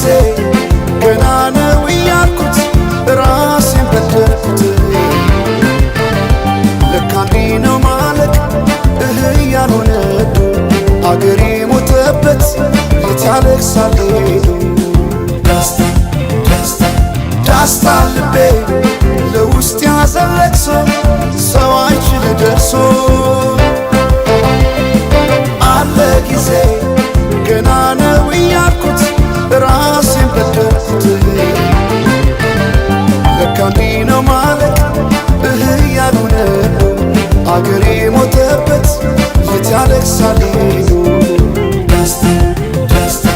ጊዜ ገና ነው እያልኩት ራሴን በደልኩት። ለካ እንዲህ ነው ማለቅ እህ ያልሆነ አገሬ ሞተበት የት ያለቅሳል ሄዶ። ዳስታ ዳስታ ዳስታ ልቤ ለውስጥ ያዘን ለቅሶ ሰው አይችል ደርሶ። አለ ጊዜ ገና ነው እያልኩት ራሴን በደልኩት። ለካ እንዲህ ነው ማለቅ እህ ያልሆነ አገሬ ሞተበት የት ያለቅሳል ሄዶ። ዳስታ ዳስታ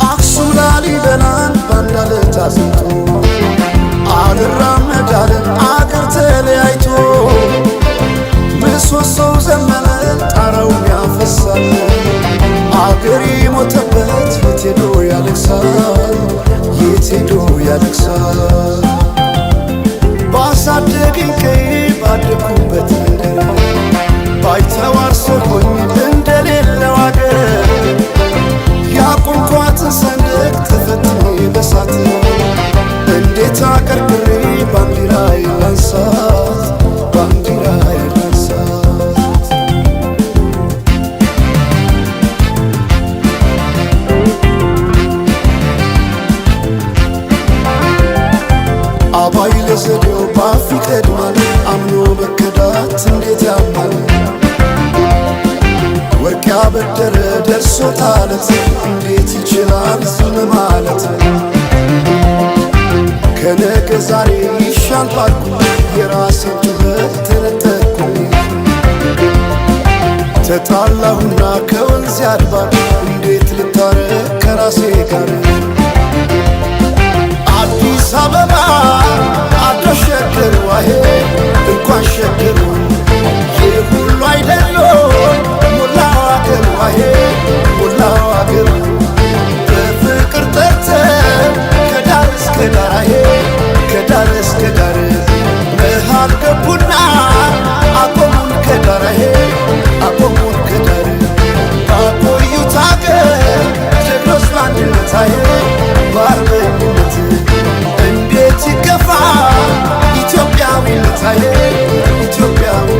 አክሱም ላሊበላን ባንድ አለት አጽንቶ አልራመድ አለ አገር ተለያይቶ። ምሰሶው ዘመነ ጣራውም ያፈሳል አገሬ ሞተበት የት ሄዶ ያለቅሳል የት ሄዶ ያለቅሳል። ባሳደገኝ ቀዬ ባደኩበት መንደር ባይተዋር ሰው ሆኜ እንደሌለው አገር ያቆምኳትን ሰንደቅ ተፈትኜ በሳት እንዴት አቀርቅሬ ባንዲራዬን ላንሳት ባንዲራዬን ላንሳት። አባይ ለዘዴው ባፍ ይቀድማል አምኖ መከዳት እንዴት ያማል። ወርቅ ያበደረ ደርሶታለት እንዴት ይችላል ዝም ማለት። ከነገ ዛሬ ይሻል ባልኩ የራሴን ጩኸት ተነጠቅኩኝ። ተጣላሁና ከወንዝ አድባር እንዴት ልታረቅ ከራሴ ጋር። አዲስ አበባ አዳሸገር ዋሄ እንኳን ሸገሩ ይህ ሁሉ አይደሎ ሞላው አገር ዋሄ ሞላው አገር። በፍቅር ጠርተን ከዳር እስከ ዳር አሄ ከዳር እስከ ዳር መሃል ገቡና አቆሙን ከዳር አሄ አቆሙን ከዳር። ባቆዩት አገር ጀግኖች በአንድነት አሄ በአርበኝነት እንዴት ይገፋ ኢትዮጵያዊነት አሄ ኢትዮጵያዊነት።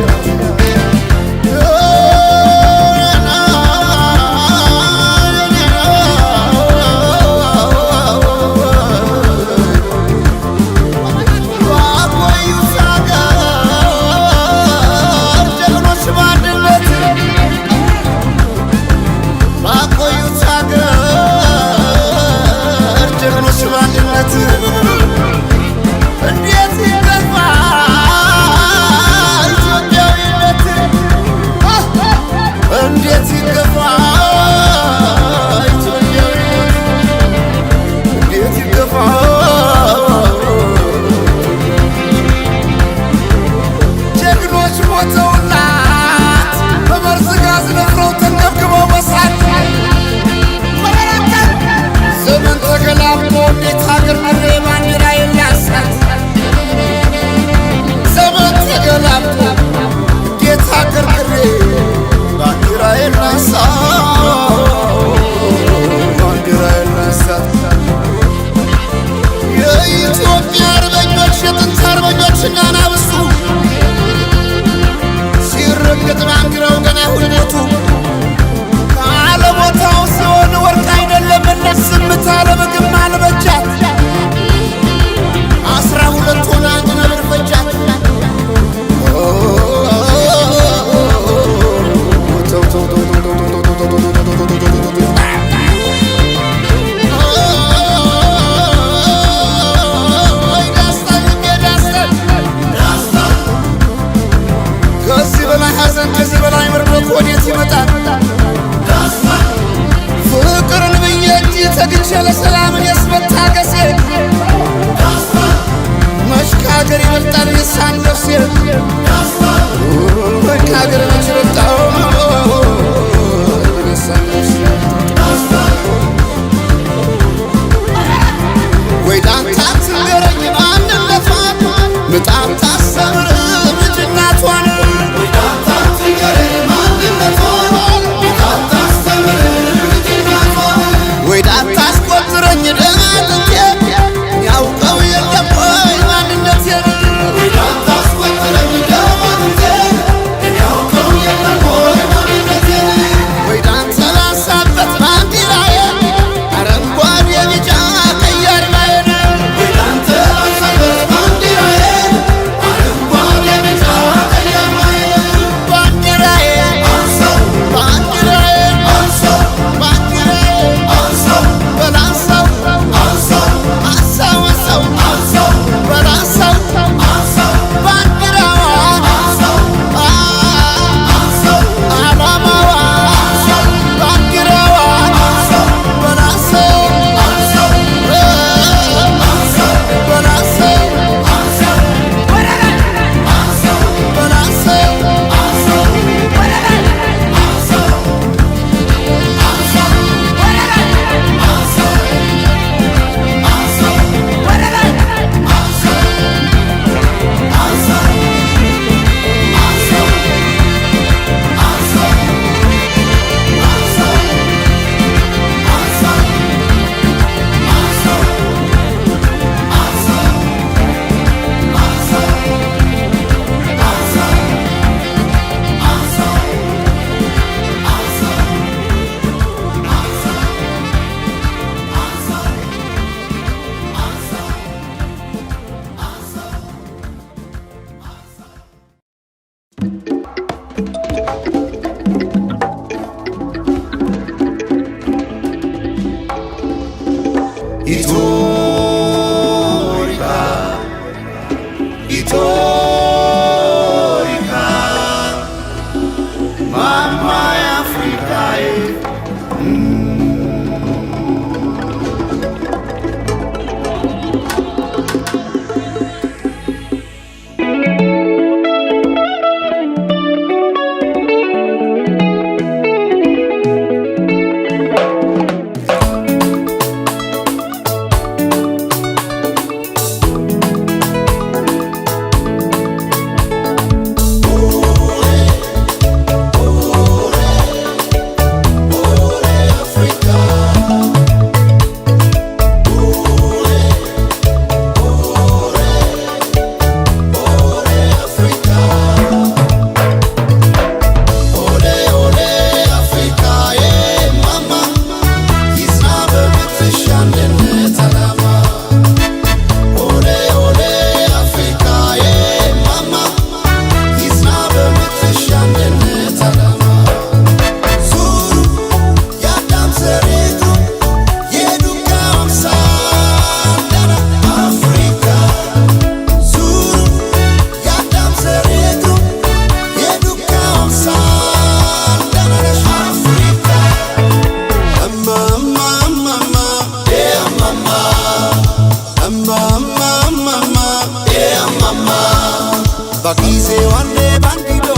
በጊዜው አንዴ ባንዲዶ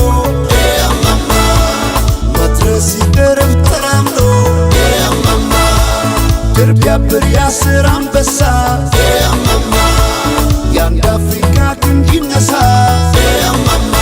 ያማማ መድረስ ይደርም ተራምዶ ያማማ ድር ቢያብር ያስር አንበሳ ያማማ የአንድ አፍሪካ ክንድ ይነሳ ያማማ።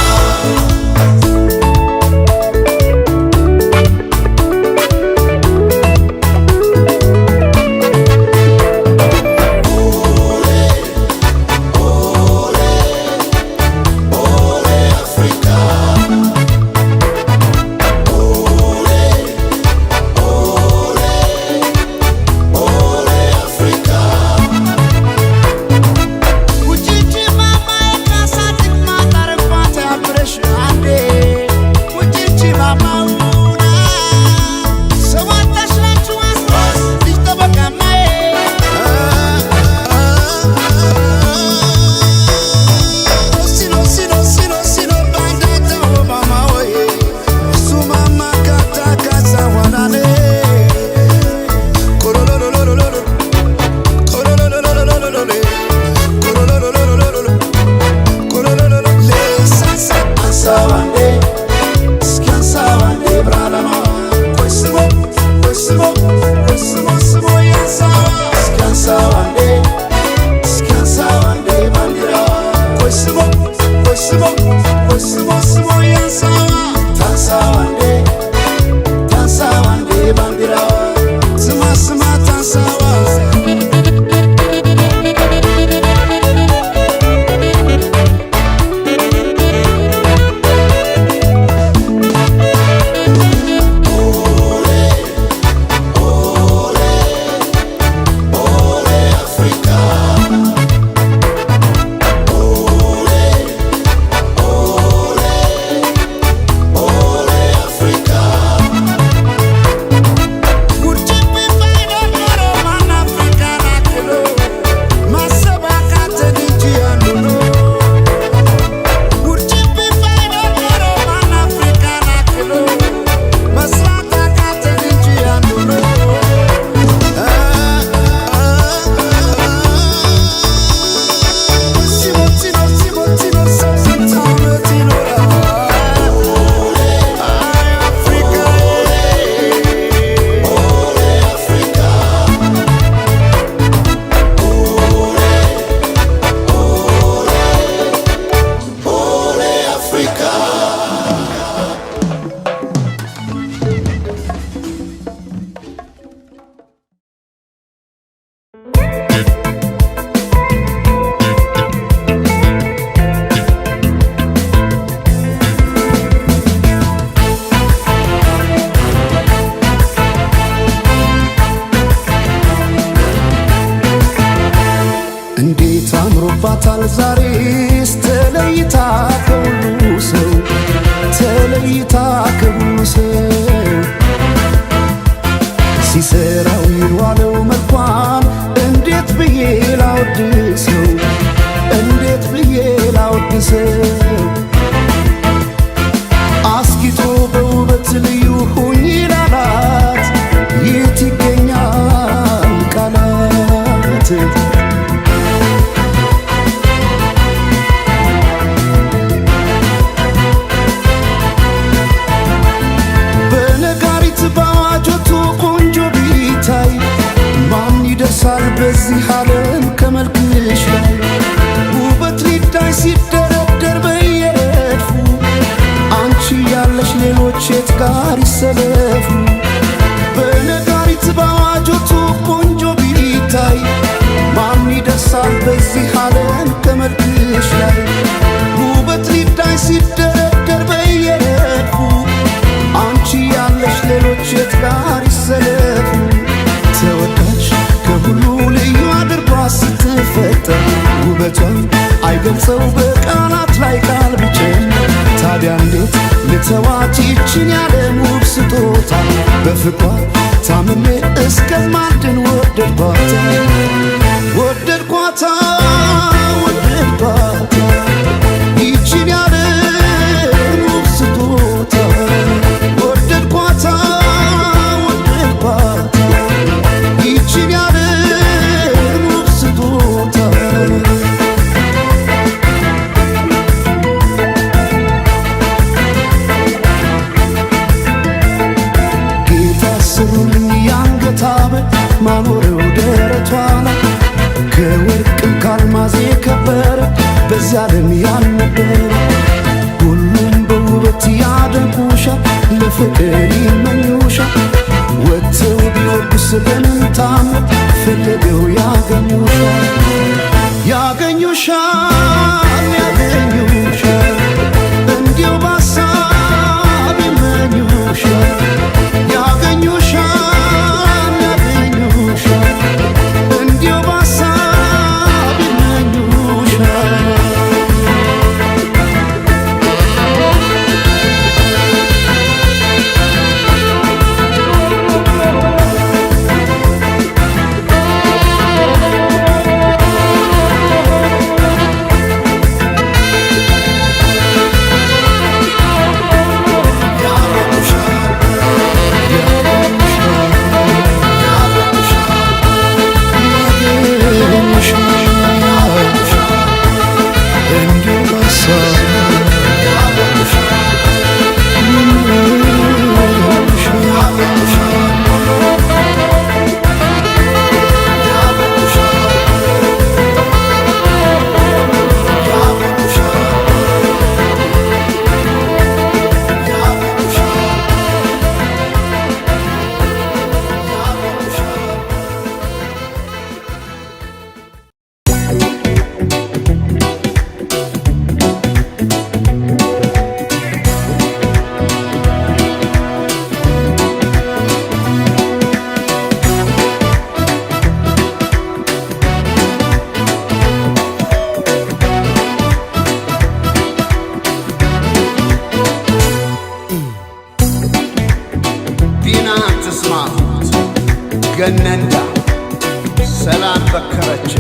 እንዴት አምሮባታል ዛሬስ ተለይታ ከሁሉ ሰው፣ ተለይታ ከሁሉ ሰው። ሲሰራው የዋለው መልኳን እንዴት ብዬ ላወድሰው፣ እንዴት ብዬ ላወድሰው? አስጊጦ በውበት ልዩ ሁኝ ላላት የት ይገኛል ቃላት? በነጋሪት በአዋጆቱ ቆንጆ ቢታይ ማን ይደርሳል በዚህ ዓለም ከመልክሽ ላይ? ውበት ሊዳይ ሲደረደር በየረድፉ አንቺ ያለሽ ሌሎች የት ጋር ይሰለፉ? በነጋሪት በአዋጆቱ ቆንጆ ቢታይ ማን ይደርሳል በዚህ ዓለም ከመልክሽ ላይ? ውበት ሊዳይ ሲደረደር በየረድፉ አንቺ ያለሽ ሌሎች የት ጋር ይሰለፉ? ተወዳጅ ከሁሉ ልዩ አድርጓ ስትፈጠር ውበቷን አይገልጸው በቃላት ላይ ቃል ቢጨምር። ታዲያ እንዴት ልተዋት ይችን ያለም ውብ ስጦታ? በፍቅሯ ታምሜ እስከማድን ወደድኳት፣ ወደድኳታ፣ ወደድኳት ይችን ያለም ውብ ስጦታ። ወደድኳታ፣ ወደድኳት ይችን ያለም ውብ ስጦታ። በዚያ ዓለም ያልነበረ ሁሉም በውበት ያደንቁሻል፣ ለፍቅር ይመኙሻል። ወጥተው ቢወርዱስ በምን ታምር ፈልገው ያገኙሻል፣ ያገኙሻል፣ ያገኙሻል፣ እንዲሁ በሀሳብ ይመኙሻል። ያገኙሻል፣ ያገኙሻል፣ እንዲሁ በሀሳብ ይመኙሻል። እንዲሁ በሀሳብ ይመኙሻል። ዲና ትስማሁት ገነንዳ ሰላም በከረች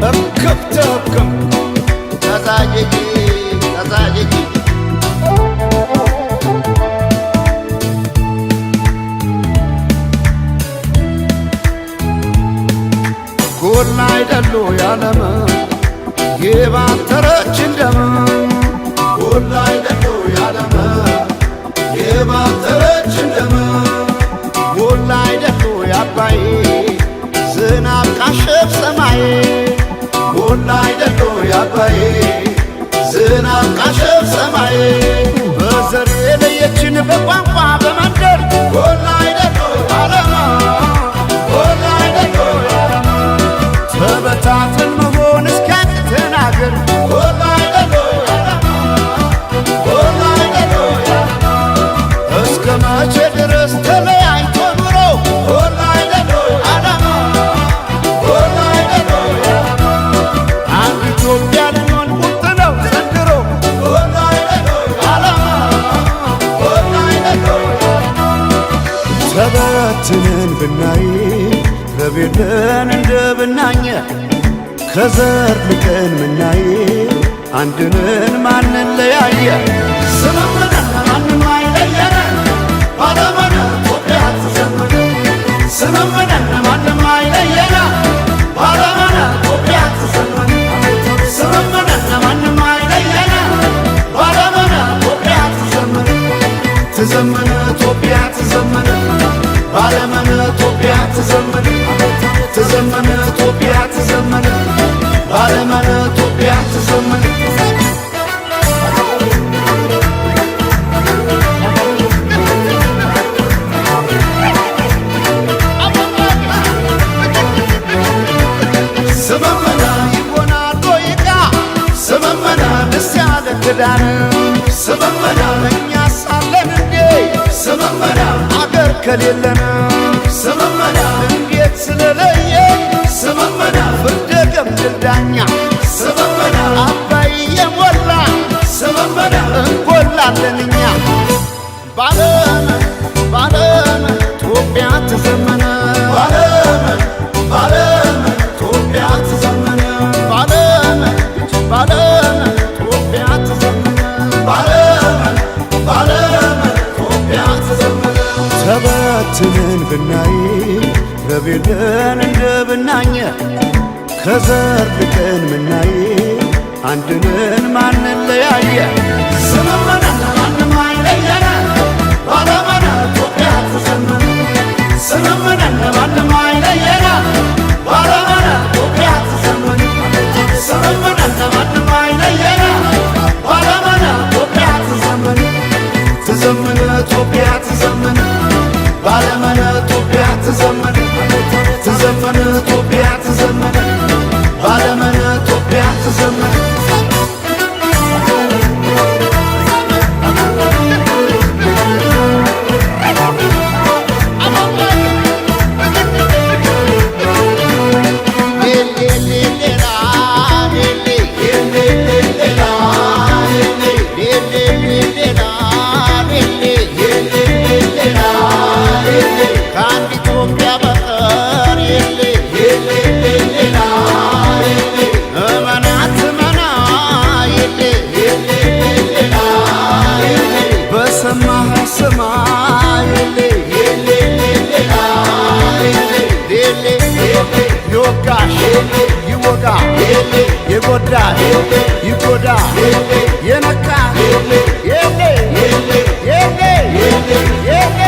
እክብተ ህክም ተዛየጂ ተዛየጂ። ጎላ አይደሉ ያለም የባተረች እንደም፣ ጎላ አይደሉ ያለም የባተረች እንደም፣ ጎላ አይደሉ ያባይ ዝናብ ቃሸፍ ሰማይ፣ ጎላ አይደሉ ያባይ ዝናብ ቃሸፍ ሰማይ፣ በዘር የለየችን በቋንቋ በመንደር፣ ጎላ አይደሉ ዓለም፣ ጎላ አይደሉ ዓለም፣ ተበታትን መሆን እስኪያቅተን አገር፣ ጎላ አይደሉ ዓለም፣ ጎላ አይደሉ ዓለም፣ እስከ መቼ ድረስ ተለያይቶ ኑሮ? ጎላ አይደሉ ዓለም፣ ጎላ አይደሉ ዓለም፣ አንድ ኢትዮጵያ ልንሆን ቁርጥ ነው ዘንድሮ፣ ጎላ አይደሉ ዓለም፣ ጎላ አይደሉ። ተበትነን ብናይ ረቤለን እንደ ብናኝ፣ ከዘር ልቀን ምናይ አንድንን ማንለያየ። ስምምነን ማንም አይለየን፣ ባለመን ኢትዮጵያ ትዘምን። ስምምነን ማንም አይለየን፣ ባለመን ኢትዮጵያ ትዘምን። ስምምነን ማንም አይለየን፣ ባለመን ኢትዮጵያ ትዘምን። ትዘምን ኢትዮጵያ ትዘምን፣ ባለመን ኢትዮጵያ ትዘምን። ትዘምን ኢትዮጵያ ትዘምን፣ ባለመን ኢትዮጵያ ትዘምን። ስምምነ ይሆናል ወይቃ፣ ስምምነ ደስ ያለ ክዳን፣ ስምምነ እኛ ሳለን እንዴ፣ ስምምነ አገር ከሌለን፣ ስምምነ እንዴት ስለለየ፣ ስምምነ ፍርደ ገምድል ዳኛ፣ ስምምነ አባይ የሞላ፣ ስምምነ እንጎላለን እኛ። ባለም ባለም ኢትዮጵያ ተዘመነ፣ ባለም ባለም ኢትዮጵያ ተዘመነ፣ ባለም ባለም ኢትዮጵያ ተዘመነ፣ ባለም ባለም ኢትዮጵያ ተዘመነ። ተበትነን ብናይ ረቤለን እንደ ብናኝ፣ ከዘር ልቀን ምናይ አንድንን ማንለያየ። ስምምነን ማንም አይለየን፣ ባለመን ኢትዮጵያ ተዘመነ። ስምምነን ማንም አይለየን፣ ባለመን ኢትዮጵያ ተዘመነ። ስምምነን ይወጋ የጎዳ ይጎዳ የነካ የለ የለ የለ የለ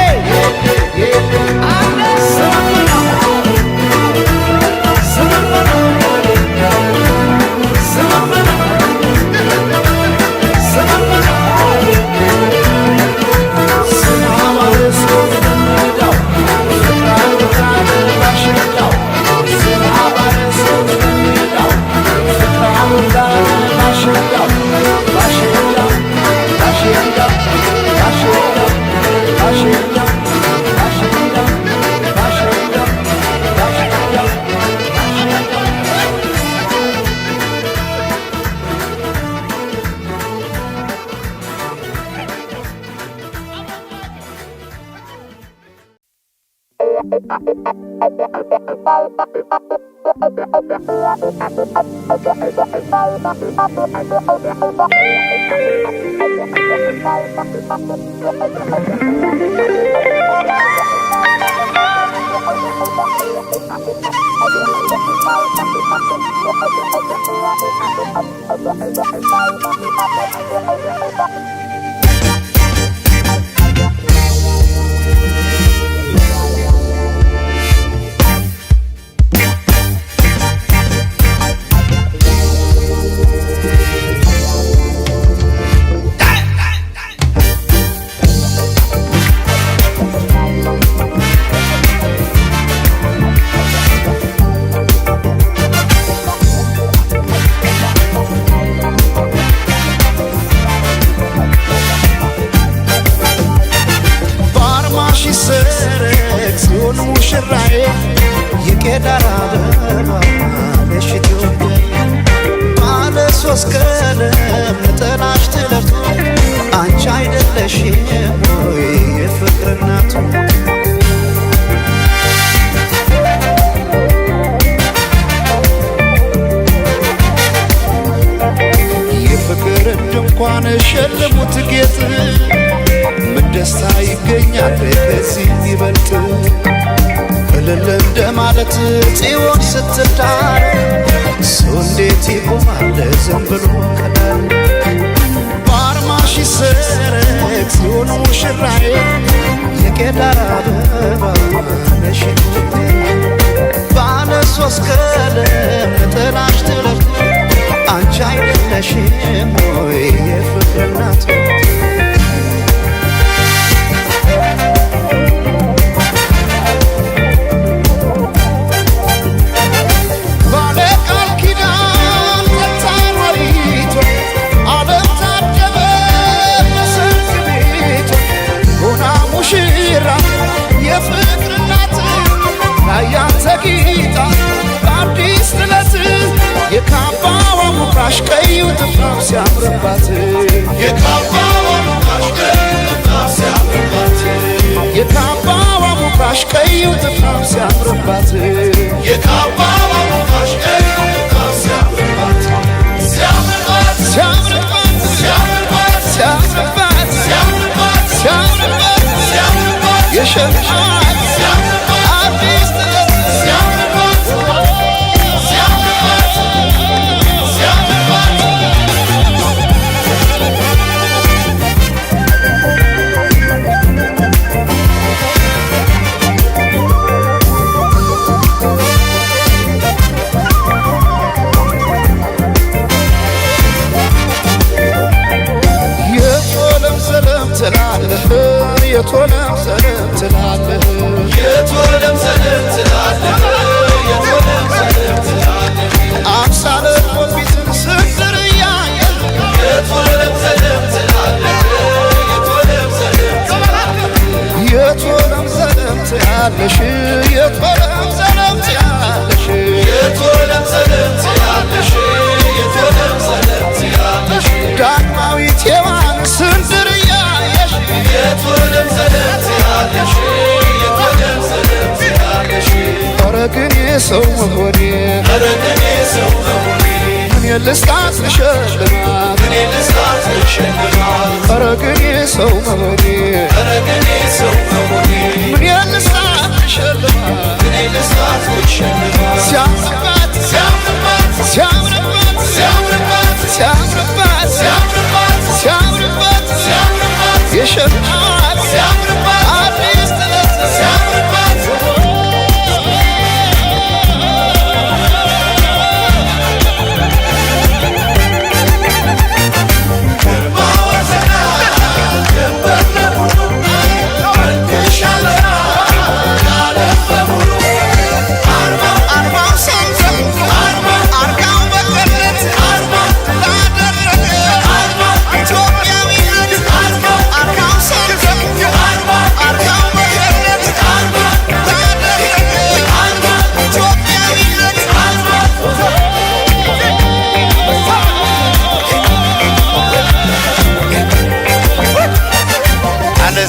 ሸልሙት ጌጥ ምን ደስታ ይገኛል ከዚህ ይበልጥ እልል እንደማለት ጽዮን ስትዳር ሰው እንዴት ይቆማል ዝም ብሎ ከዳር ባርማሽ ይሰረቅ ጽዮን ሙሽራዬ የቄዳር አበባ ነሽ ባለ ሶስት ቀለም ጥላሽ ትለፍ አንቺ አይደለሽም ወይ የፍቅር እናት? ባለ ቃል ኪዳን ተታማሪቷ ዓለም ታጀበ በሰርግ ቤቷ ሆና ሙሽራ የፍቅር እናት ላያት ተጊጣ በአዲስ ጥለት የካባዋ ሙካሽ ቀዩ ጥፍራም ሲያምርባት የካባዋ ሙካሽ ቀዩ ጥፍራም ሲያምርባት የካባዋ ሙካሽ ቀዩ ጥፍራም ሲያምርባት የካባዋ ሙካሽ ቀዩ ጥፍራም ሲያምርባት ሲያምርባት ሲያምርባት ሲያምርባት ሲያምርባት ሲያምርባት ሲያምርባት ሲያምርባት የሸማት ሲያምርባት አዲስ ጥለት ሲያምርባት ሲያምርባት ሲያምርባት የቶለም ሰለም ትላለህ የቶለም ሰለም ትላለህ የቶለም ሰለም ትላለህ የቶለም ሰለም ትላለህ አምሳለ ቆቢትን ስንዝር እያየህ የቶለም ሰለም ትላለህ የቶለም ሰለም ትላለህ የቶለም ሰለም ትያለሽ የቶለም ሰለም ትያለሽ የቶለም ሰለም ትያለሽ የቶለም ሰለም ትያለሽ ዳግማዊት ሔዋን ስንዝር እያየሽ የቶለም ሰለም ትያለሽ የቶለም ሰለም ትያለሽ ኧረ ግን የሰው መሆኔ ኧረ ግን የሰው መሆኔ ምን ልስጣት ልሸልማት ምን ልስጣት ልሸልማት ኧረ ግን የሰው መሆኔ ኧረ ግን የሰው መሆኔ ምን ልስጣት ልሸልማት ምን ልስጣት ልሸልማት ሲያምርባት ሸማኔ ሲያምርባት አዲስ ጥለት ሲያምርባት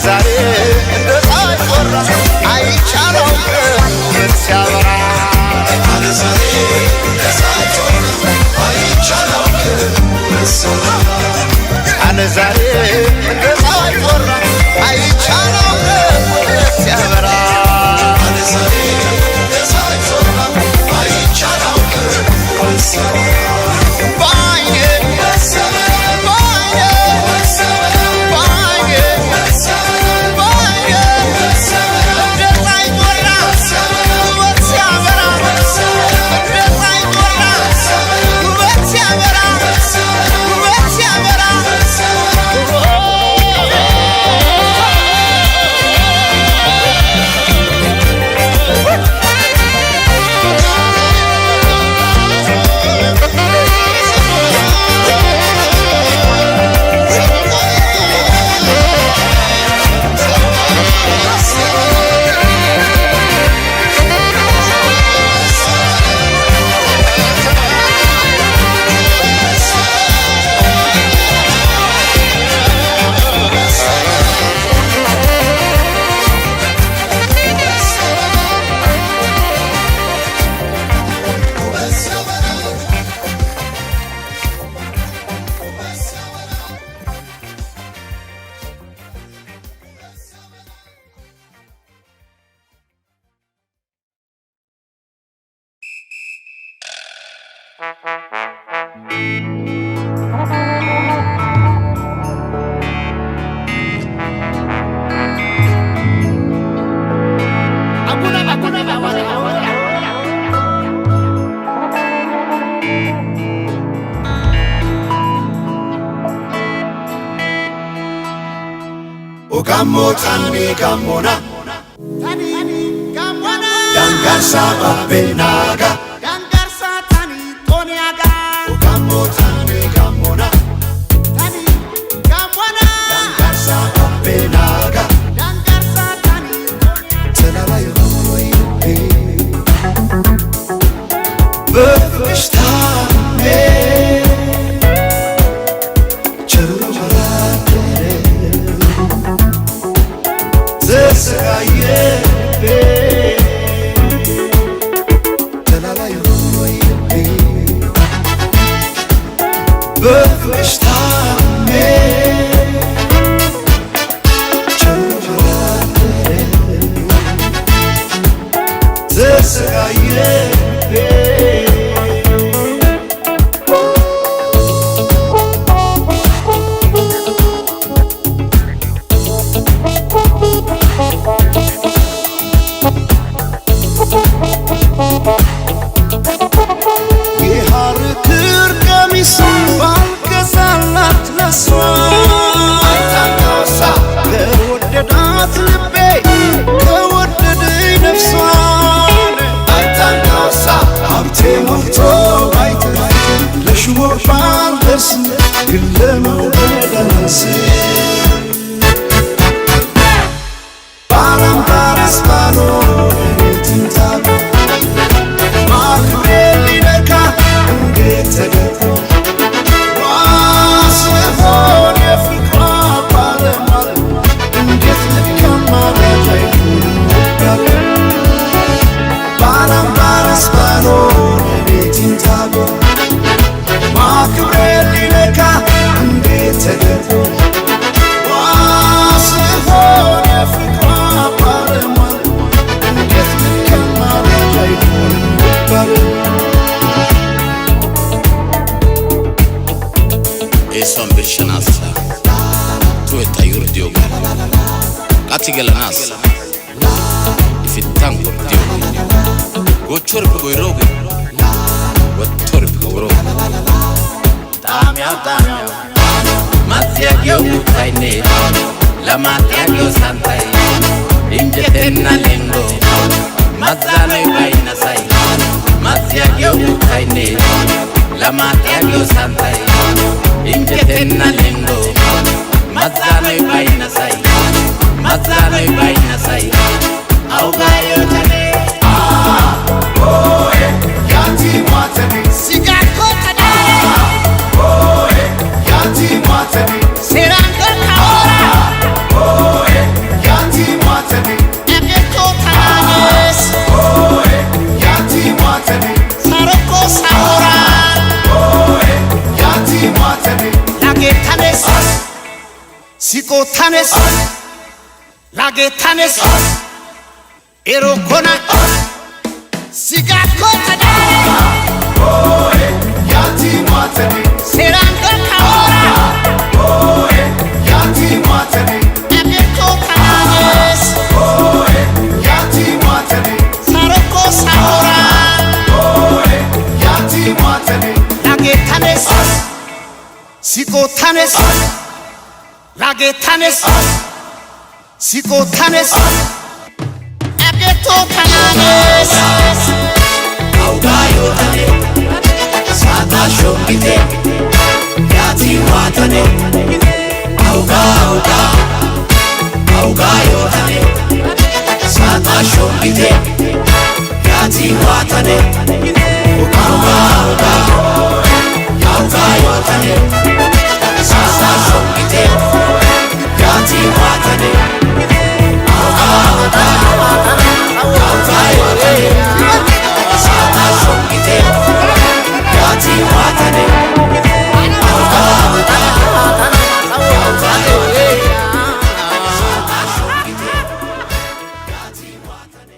ዛሬ እንደ ፀሐይ ቆራ አይቻለው ውበት ሲያበራ አነ ዛሬ እንደ ፀሐይ ቆራ አይቻለው ውበት ሲያበራ ባይኔ ባይኔ ባይኔ ባይኔ እንደ ፀሐይ ቆራ ውበት ሲያበራ እንደ ፀሐይ ቆራ ውበት ሲያበራ ውበት ሲያበራ። Ogammo tani gammona Dangarsa babbenaga Ogammo tani gammona Dangarsa babbenaga ተላላዩ በፍቅርሽ ታምሜ ቸሩ አላደረ ተሰቃየ ተላላዩ በፍቅርሽ ታምሜ ቸሩ አላደረ ተሰቃየ። የሐር ክር ቀሚስ ባልገዛላት ለሷ ከወደዳት ልቤ ከወደደኝ ነፍሷን ሀብቴ ሞልቶ ባይተርፍ ለሽቦ ባልደርስ ግን ለመውደድ አላንስም። ባላምባራስ ባልሆን እኔ ትንታግ ማክቤ ሊነካ እንዴት ተደፍሮ ዋስሆን የፍቅሯ ባለሟል እንዴት ልከማዳጅ አይሆንም ነበር። ባላምባራስ ባልሆን እኔ ትንታግ ማክብሬ ሊነካ እንዴት ተደፍሮ ዋስሆን የፍቅሯ ባለሟል እንዴት ልከማዳጅ አይሆንም ነበር። Eson bir şanassa. Tuwetta yurdiyooge qatti gelanaassa ifittan gordiyooge gochorippe goyrooge wottorippe worooge Taamiyaw taamiyaw Matsiya giyo uuttaynne lamaatiya giyo santtay injjetenna lenggo mazzanoy baynnasay Matsiya giyo uuttaynne lamaatiya giyo santtay injjetenna lenggo mazzanoy baynnasay mazzanoy baynnasay awugaa yootane Sikotanes, Lagetanes, Erokona, Sigakotanare, Serando Kaora, Ebetotanes, Saroko Saora, Lagetanes, Sikotanes, Lagetanes, Sikotanes, Ebetotanes. Awugaa yootane saataa shombite yaatii waatane awugaa awugaa awugaa yootane saataa shombite yaatii waatane awugaa awugaa awugaa yootane saataa shombite yaatii waatane awugaa awugaa awugaa yootane saataa shombite yaatii waatane awugaa awugaa awugaa yootane saataa shombite yaatii waatane.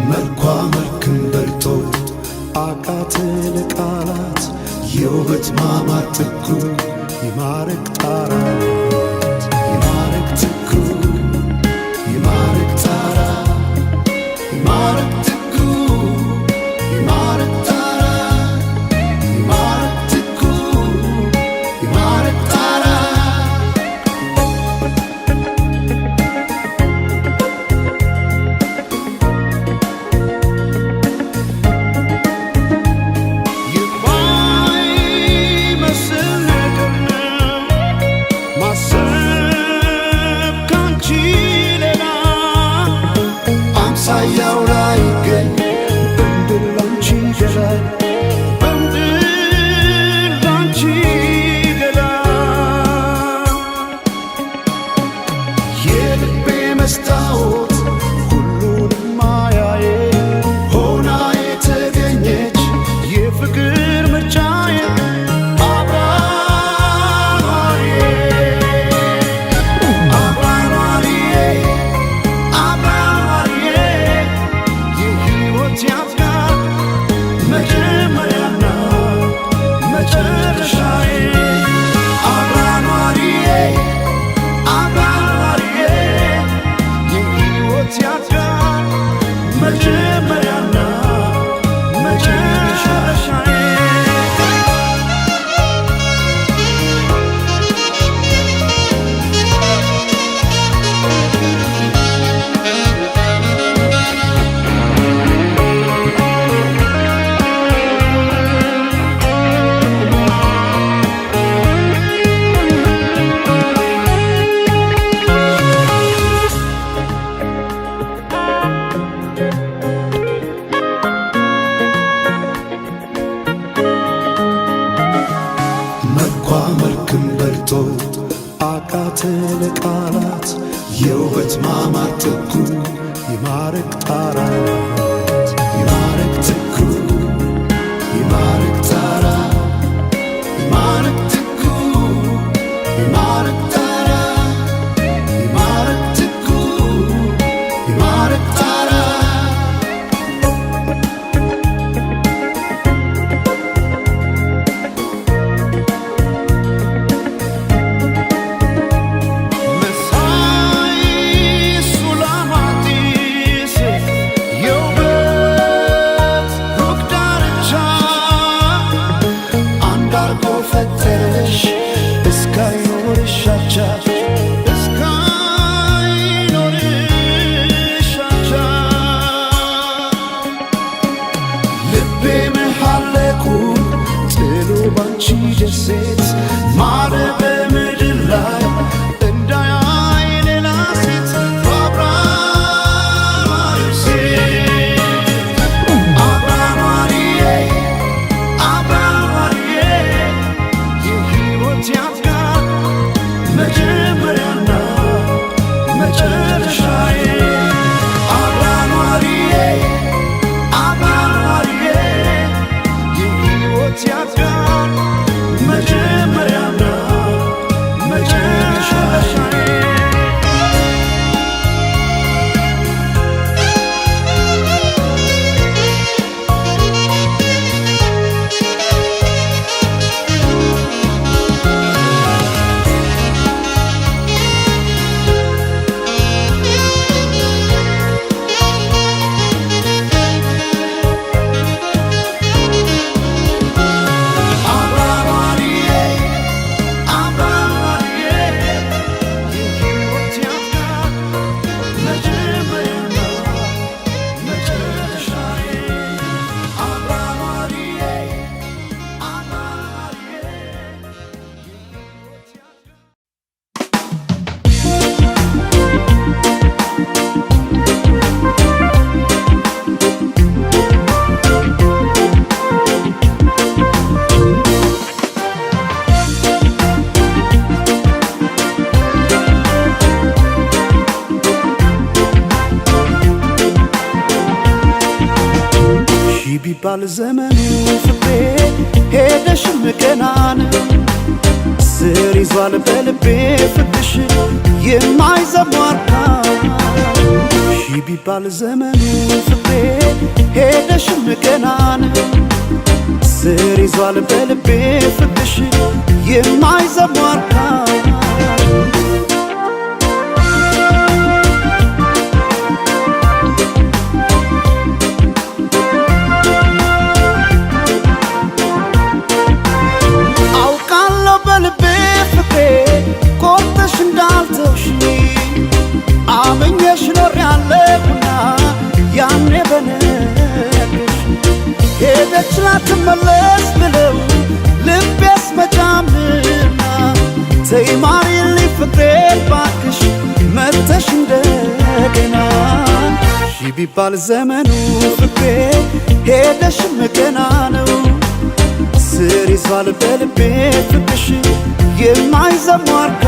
መልኳ መልክን በልቶ አቃተን ቃላት የውበት ማማር ጥጉ ይማርክ ጣራ ይማርክ ጥጉ ይማርክ ጣራ ይማርክ ጥጉ ይማርክ ጣራ ይማርክ ጥጉ ይማርክ ጣራ። የማይመስል ነገር ነው ማሰብ ካንቺ ሌላ አምሳያው ላይ ይገኝ በምድር ላንቺ ገላ በምድር ላንቺ ገላ የልቤ መስታወት ሁሉንም ማያዬ ሆና የተገኘች የፍቅር ምርጫዬ አብራኗሪዬ አብራኗሪዬ አብራኗሪዬ የሕይወት ያፍቃር መጀመሪያና መጨረሻዬ አብራኗሪዬ አብራኗሪዬ የሕይወት አቃተ ለቃላት የውበት ማማር ጥጉ ይማርክ ጣራ ይማርክ ትኩ ይማርክ ጣራ ይማርክ ትኩ ይማርክ ጣራ ይማርክ ትኩ ይማርክ ጣራ። መሳይ ሱላማጢስ የውበት ሩቅ ዳርቻ አንድ አርጎ ፈጠረሽ እስካይኖርሽ አቻ እስካይኖርሽ አቻ። ልቤ መሐለቁን ጥሎ ባንቺ ደሴት ማረ በምድር ላይ እንዳያይ ሌላ ሴት አብራኗ ሴት አብራኗሪዬ አብራኗሪዬ የሕይወት ያትጋር መጀመሪያና መጨረሻዬ አብራኗሪዬ አብራኗሪዬ የሕይወት ያትጋር መጀመሪያና መጨረሻዬ። አብራኗሪዬ አብራኗሪዬ የሕይወት ያትጋር መጀመሪያና መጨረሻዬ አብራኗሪዬ አብራኗሪዬ የሕይወት ያትጋር። ሺ ቢባል ዘመኑ ፍቅሬ ሄደሽም ገናን ስር ይዟል በልቤ ፍቅርሽ የማይዘሟርካ። ሺ ቢባል ዘመኑ ፍቅሬ ሄደሽም ገናን ስር ይዟል በልቤ ፍቅርሽ የማይዘሟርካ። አውቃለሁ በልቤ ፍቅሬ ቆርጠሽ እንዳልተውሽ አምኜሽ ኖሬያለሁና ያኔ በነግርሽ ሄደች ላትመለስ ብለው ልቤስ መጫምና ተይ ማሪልኝ ፍቅሬ ባክሽ መተሽ እንደገና። ሺ ቢባል ዘመኑ ፍቅሬ ሄደሽም ገና ነው ስር ይዟል በልቤ ፍቅርሽ የማይዘሟርካ።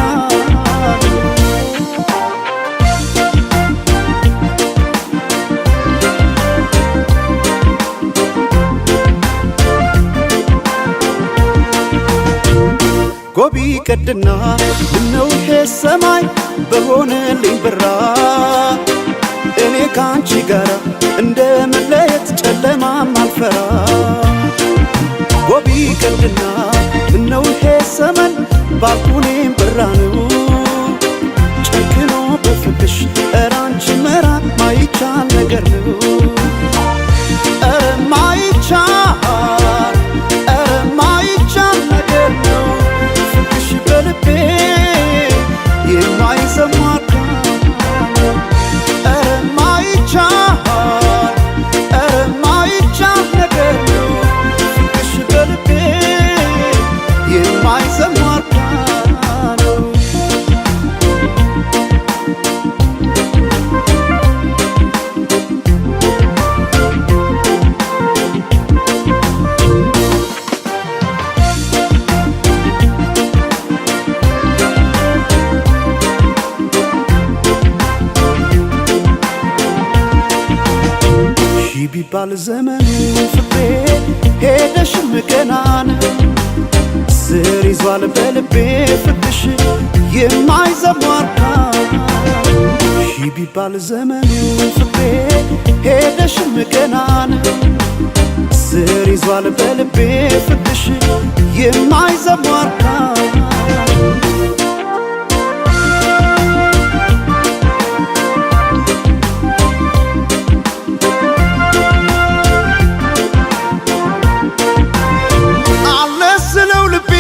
ጎቢ ቀድና ምነው ይሄ ሰማይ በሆነልኝ ብራ እኔ ከአንቺ ጋር እንደ መለየት ጨለማም አልፈራ። ጎቢ ቀድና ምነው ይሄ ሰመን ባልኩኔም ብራ ነው ጨክኖ በፍቅሽ ኧረ አንቺ መራቅ ማይቻል ነገር ነው። ኧረ ማይቻል ኧረ ማይቻል ነገር ነው ፍቅርሽ በልቤ የማይሰማካ። ኧረ ማይቻል ኧረ ማይቻል ነገር ነው ፍቅርሽ በልቤ የማይሰማካ ነው። ቢባል ዘመኑ ፍቅሬ ሄደሽም ገና ነው። ስር ይዟል በልቤ ፍቅርሽ የማይዘሟርካ። ሺ ቢባል ዘመኑ ፍቅሬ ሄደሽም ገና ነው። ስር ይዟል በልቤ ፍቅርሽ የማይዘሟርካ። አለ ስለው ልቤ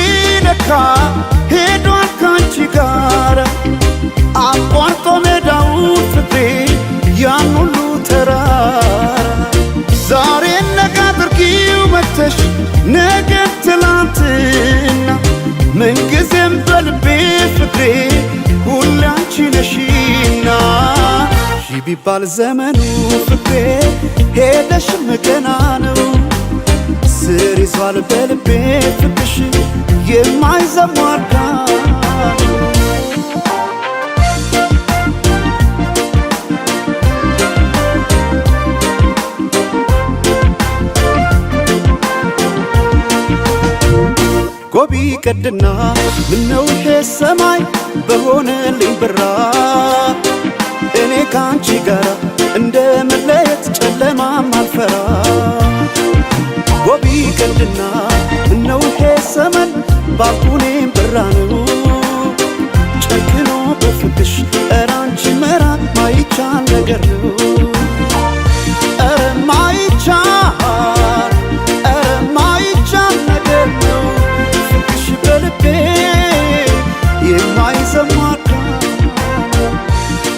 ነካ ሄዷል ካንቺ ጋር፣ አቋርጦ ሜዳውን ፍቅሬ ያን ሁሉ ተራራ። ዛሬ ነገ አድርጊው መተሽ ነገ ትላንትና፣ ምንጊዜም በልቤ ፍቅሬ ሁሌ አንቺ ነሽና። ሺ ቢባል ዘመኑ ፍቅሬ ሄደሽም ገና ነው። ስር ይዟል በልቤ ፍቅርሽ የማይዘሟርካ። ጎቢ ቀድና ምነው ይሄ ሰማይ በሆነልኝ ብራ፣ እኔ ካንቺ ጋር እንደ መለየት ጨለማም አልፈራ። ጎቢ ቀድና ምነው ይሄ ሰመን ባልኩኔም ብራ ነው፣ ጨክኖ በፍቅሽ ኧረ አንቺ መራቅ ማይቻል ነገር ነው። ኧረ ማይቻል፣ ኧረ ማይቻል ነገር ነው። ፍቅርሽ በልቤ የማይዘሟርካ።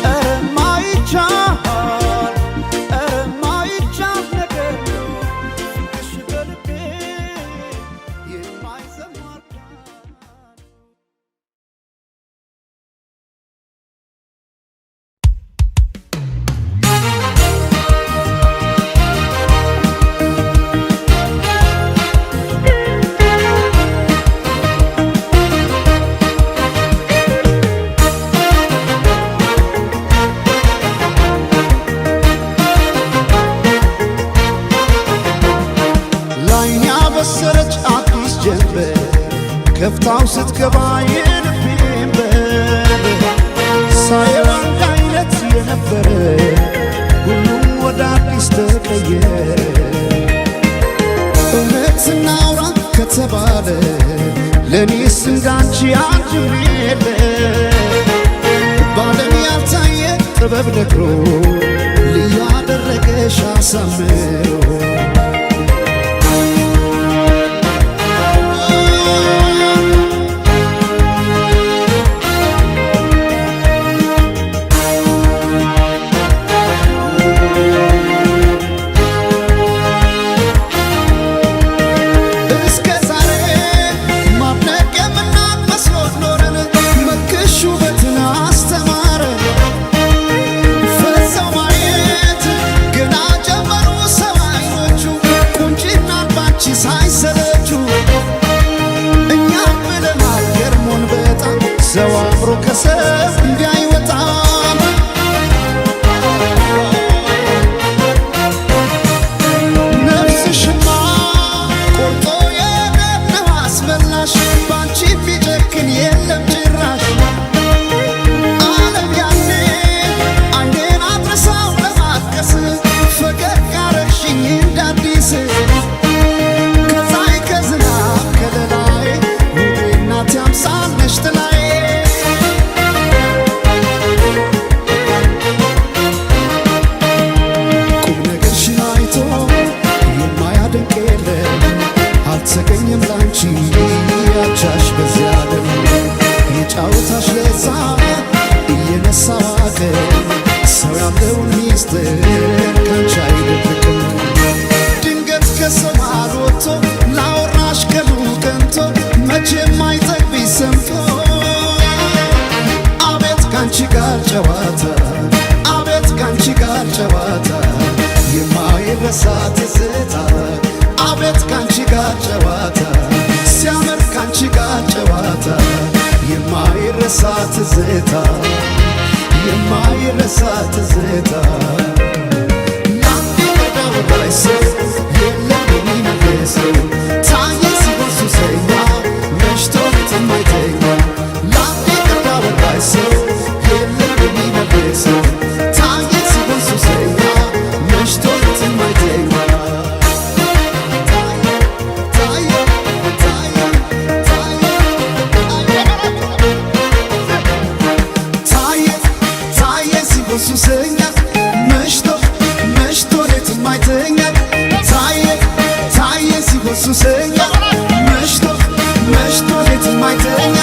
ኧረ ማይቻል፣ ኧረ ማይቻል ነገር ነው። ፍቅርሽ በልቤ የማይዘሟርካ። ላይን ያበሰረች አዲስ ጀንበር ከፍታው ስትገባ የልቤን በር፣ ሳየው አንድ አይነት የነበረ ሁሉም ወደ አዲስ ተቀየረ። እውነት እናውራ ከተባለ ለእኔስ እንዳንቺ አንድም የለ። በዓለም ያልታየ ጥበብ ነግሮ ልዩ አደረገሽ አሳምሮ። እስከ ዛሬ ማድነቅ የምናቅ መስሎን ኖረን፣ መልክሽ ውበትን አስተማረ። ፈዘው ማየት ገና ጀመሩ ሰው አይኖቹ፣ ቁንጅናን ባንቺ ሳይሰለቹ። እኛም ብለናል ገርሞን በጣም፣ ሰው አምሮ ከሰው እንዲህ አይወጣም። ነፍስሽማ ቆርጦ የገነው አስመላሽ፣ ባንቺ ቢጨክን የለም ጭራሽ። ዓለም ያኔ አይኔን አድርሳው ለማልቀስ፣ ፈገግ አረግሽኝ እንደ አዲስ። ከፀሐይ ከዝናብ ከለላዬ፣ ውቤ እናቴ አምሳል ነሽ ጥላዬ። ቁም ነገርሽን አይቶ የማያደንቅ የለም፣ አልተገኘም ላንቺ አቻሽ በዚያ ዓለም። የጫወታሽ ለዛ እየነሳ ዋቀ፣ ሰው ያለውን ሚስጥር ካንቺ አይደብቅም። ድንገት ከሰማል ወጥቶ ላወራሽ ቀኑ ቀንቶ፣ መቼም አይጠግብሽ ሰምቶ። አቤት ካንቺ ጋር ጨዋታ፣ አቤት ካንቺ ጋር ጨዋታ፣ የማይረሳ ትዝታ። አቤት ካንቺ ጋር ጨዋታ፣ ሲያምር ካንቺ ጋር ጨዋታ፣ የማይረሳ ትዝታ፣ የማይረሳ ትዝታ። ካወራኝ ሰው የለም የሚመልሰው። ታየ ሲሆን ሱሰኛ መሽቶ የማይተኛ፣ ላንዴ ካወራኝ ሰው የለም የሚመልሰው። ታየ ሲሆን ሱሰኛ መሽቶ የማይተኛ። ታየ ታየ ታየ ታየ ታየ ሲሆን ሱሰኛ መሽቶ መሽቶ ሌት የማይተኛ። ታየ ታየ ሲሆን ሱሰኛ መሽቶ መሽቶ ሌት የማይተኛ።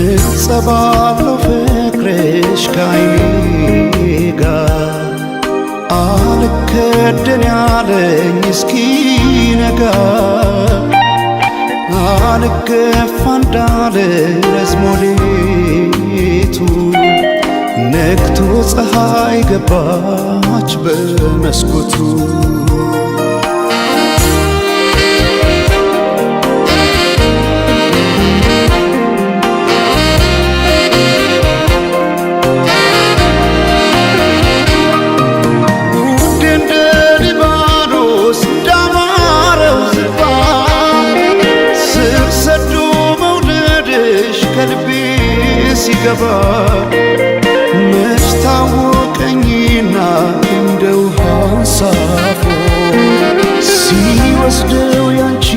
ምንጸባለው ፍቅርሽ ከዓይኔ ጋር አልከደን ያለኝ እስኪነጋ፣ አልገፋ እንዳለ ረዝሞ ሌቱ ነግቶ ፀሐይ ገባች በመስኮቱ። ውድ እንደ ሊባኖስ እንዳማረው ዝግባ ስር ሰዶ መውደድሽ ከልቤ ሲገባ፣ መች ታወቀኝና እንደ ውሃ አንሳፎ ሲወስደው ያንቺ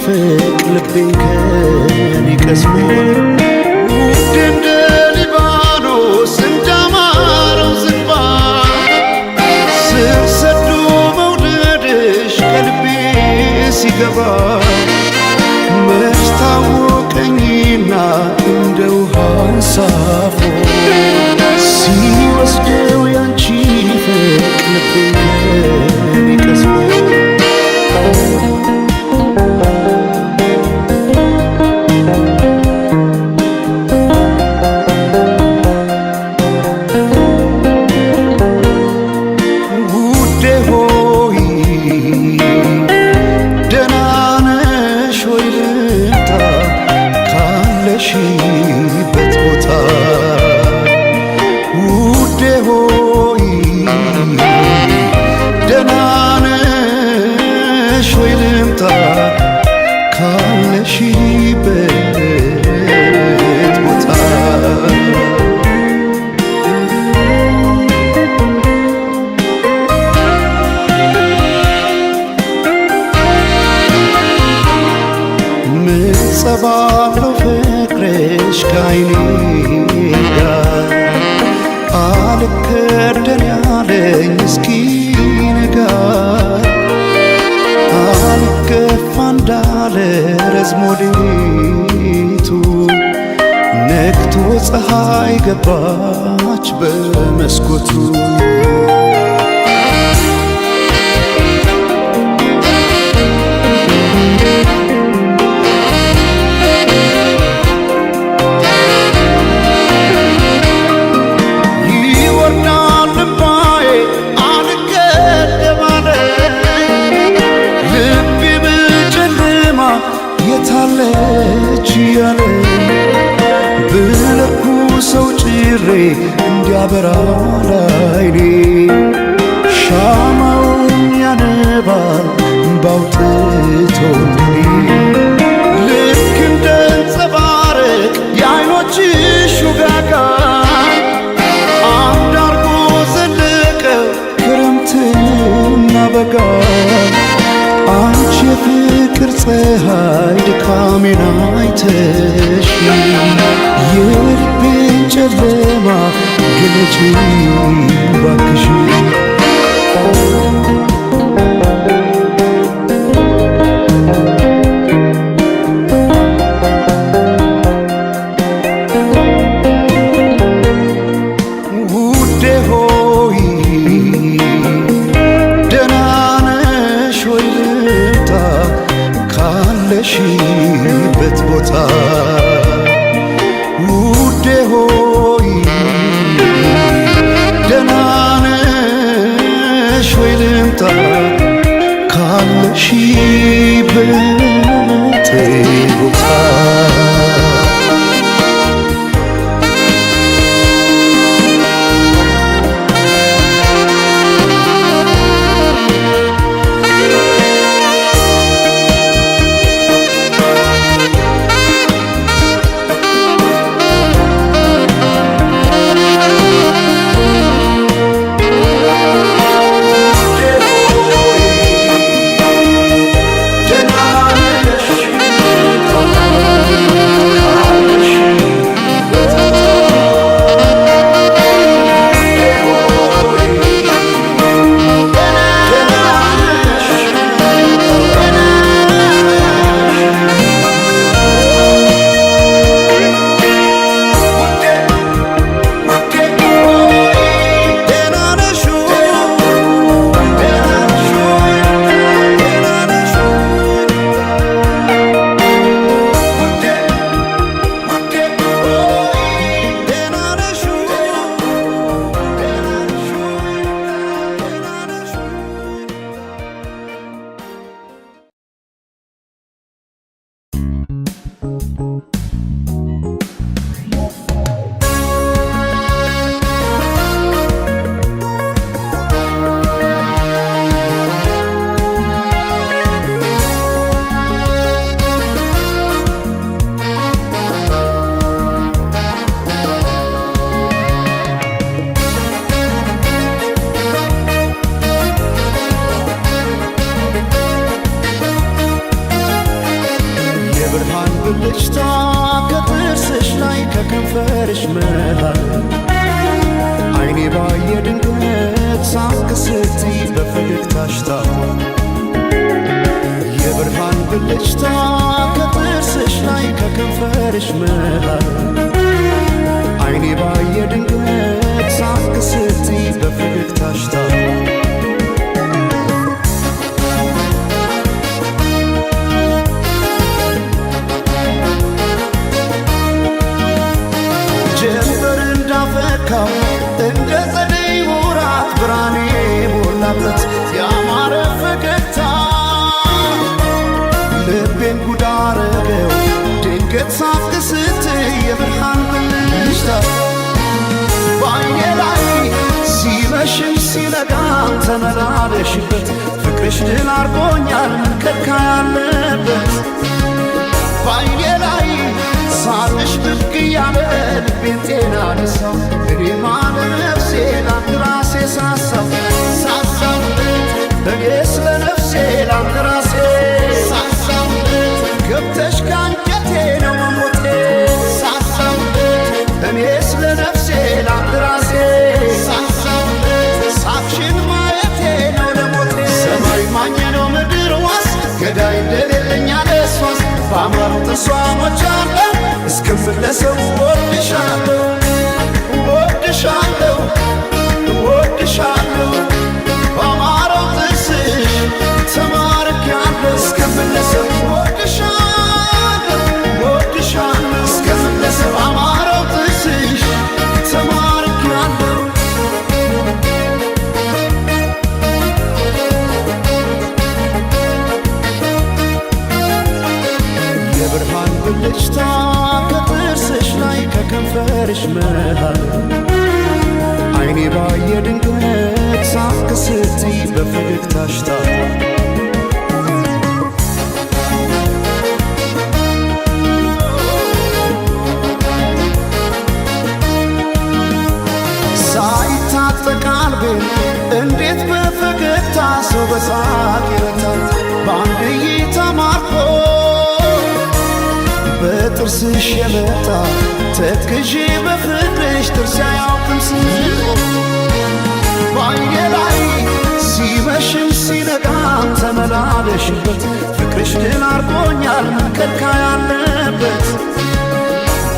ፍቅር ልቤን ከኔ ቀስሞ። ውድ እንደ ሊባኖስ እንዳማረው ዝግባ ስር ሰዶ መውደድሽ ከልቤ ሲገባ፣ መች ታወቀኝና እንደ ውሃ አንሳፎ ሲወስደው ያንቺ ፍቅር ልቤን ከኔ ቀስሞ። ውዴ ሆይ ደህና ነሽ ወይ? ልምጣ ካለሽበት ቦታ። ውዴ ሆይ ደህና ነሽ ወይ? ልምጣ ካለሽበት ቦታ። ምንጸባለው ፍቅርሽ ከዓይኔ ጋር አልከደን ያለኝ እስኪነጋ፣ አልገፋ እንዳለ ረዝሞ ሌቱ ነግቶ ፀሐይ ገባች በመስኮቱ። ይወርዳል እምባዬ አልገደብ አለ፣ ልቤ በጨለማ የታለች እያለ፣ ብለኩ ሰው ጭሬ እንዲያበራ ላይኔ። ሻማውን ያነባል ባውጥቶ ልክ እንደ አንጸባረቅ የዓይኖችሽ ውጋጋ አንድ አርጎ ዘለቀ ክረምትና በጋ። አንቺ የፍቅር ፀሐይ ድካሜን አይተሽ የልቤን ጨለማ ግለጪ ባክሽ። ውዴ ሆይ ደህና ነሽ ወይ? ልምጣ ካለሽበት ቦታ። ውዴ ሆይ ደህና ነሽ ወይ? ልምጣ ካለሽበት ቦታ። ደህና ነሽ ወይ? ደህና ነሽ ወይ? ደህና ነሽ ወይ? ውዴ ውዴ ሆይ ደህና ነሽ ወይ? ደህና ነሽ ወይ? ደህና ነሽ ወይ? የብርሃን ብልጭታ ከጥርስሽ ላይ ከከንፈርሽ መሃል አይኔ ባየ ድንገት ሳቅ ስትይ በፈገግታሽ ታፏል። የብርሃን ብልጭታ ከጥርስሽ ላይ ከከንፈርሽ መሃል አይኔ ባየ ድንገት ሳቅ ስትይ በፈገግታሽ ታፏል። ጀንበር እንዳፈካው እንደ ጸደይ ወራት ብርሃኔ ሞላበት ያማረ ፈገግታ ልቤን ጉድ አረገው ድንገት ሳቅ ስትይ የብርሃን ብልጭታ በዓይኔ ላይ ሲመሽም ሲነጋም ተመላለሽበት ፍቅርሽ ድል አርጎኛል ከካ ያለበት በዓይኔ ላይ ሳቅሽ ብቅ እያለ ልቤን ጤና ነሳው። እኔማ ለነፍሴ ላንድ ራሴ ሳሳው ሳሳው እኔ ስለ ነፍሴ ላንድ ራሴ ሳሳው ገብተሽ ከአንጀቴ ነው መሞቴ ሳሳው እኔ ስለ ነፍሴ ላንድ ራሴ ሳሳው ሳቅሽን ማየቴ ነው ለሞቴ። ሰማይ ማኝ ነው ምድር ዋስ ገዳይ እንደሌለኝ አለሷስ በአማሩ ጥርሷ ሞቻለሁ እስክመለሰው እወድሻለሁ እወድሻለሁ እወድሻለሁ በአማረው ጥርስሽ ተማርኬያለሁ እስክመለሰው እወድሻለሁ እወድሻለሁ እስክመለሰው በአማረው ጥርስሽ ተማርኬያለሁ። የብርሃን ብልጭታ ከጥርስሽ ላይ ከከንፈርሽ መሃል አይኔ ባየ ድንገት ሳቅ ስትይ በፈገግታሽ ታጥቧል። ሳይታጠቅ አልቤን እንዴት በፈገግታ ሰው በሳቅ ይረታል? በአንድ እይታ ማርኮ በጥርስሽ የመጣ ተክዤ በፍቅርሽ ጥርስ አያውቅም ስቆ። በአይኔ ላይ ሲመሽም ሲነጋም ተመላለሽበት፣ ፍቅርሽ ድል አርጎኛል፣ መከልከያ ያለበት።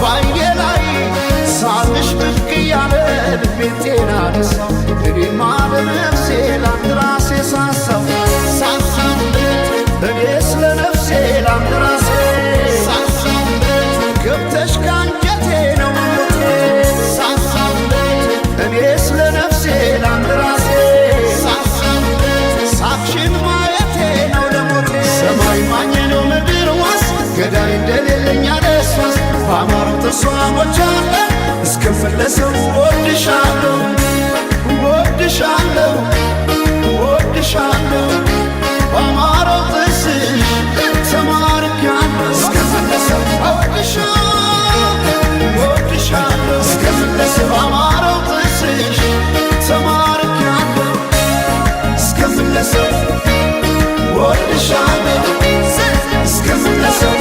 በአይኔ ላይ ሳቅሽ ብቅ እያለ ልቤን ጤና ነሳው። እኔማ ለነፍሴ ለአንድ ራሴ ሳሳው ሳሳበት፣ እኔስ ለነፍሴ ለአንድ ራሴ ሳሳበት፣ ገብተሽ ካንጀቴ ነው መሞቴ ሳሳበት፣ እኔስ ለነፍሴ ለአንድ ራሴ ሳሳበት፣ ሳቅሽን ማየቴ ነው ለሞቴ። ሰማይ ማኝ ነው ምድር ዋስ፣ ገዳይ እንደሌለኝ አለሷስ። በአማረው ጥርሷ ሞቻለሁ፣ እስክመለሰው ወድሻለሁ፣ ወድሻለሁ፣ ወድሻለሁ። በአማረው ጥርስሽ ተማርኬያለሁ፣ እስክመለሰው ወድሻለሁ፣ ወድሻለሁ፣ እስክመለሰው በአማረው ጥርስሽ ተማርኬያለሁ፣ እስክመለሰው ወድሻለሁ፣ እስክመለሰው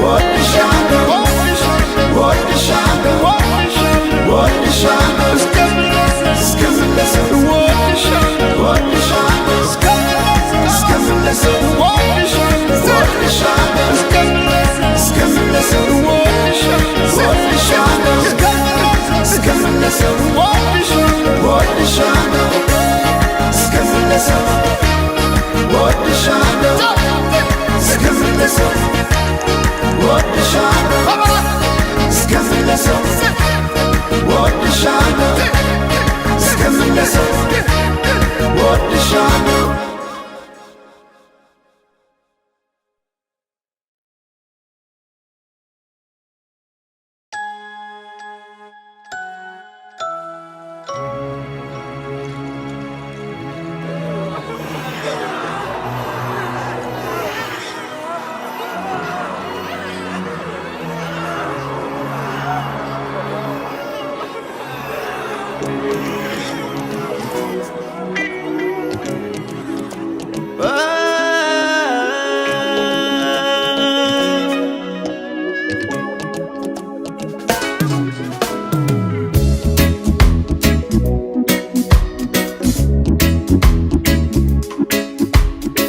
ወድሻለሁ፣ ወድሻለሁ፣ ወድሻለሁ፣ እስክመለሰው ወድሻለሁ፣ እስክመለሰው ወድሻለሁ፣ እስክመለሰው ወድሻለሁ፣ እስክመለሰው ወድሻለሁ፣ እስክመለሰው ወድሻለሁ፣ እስክመለሰው ወድሻለሁ፣ እስክመለሰው ወድሻለሁ፣ እስክመለሰው ወድሻለሁ።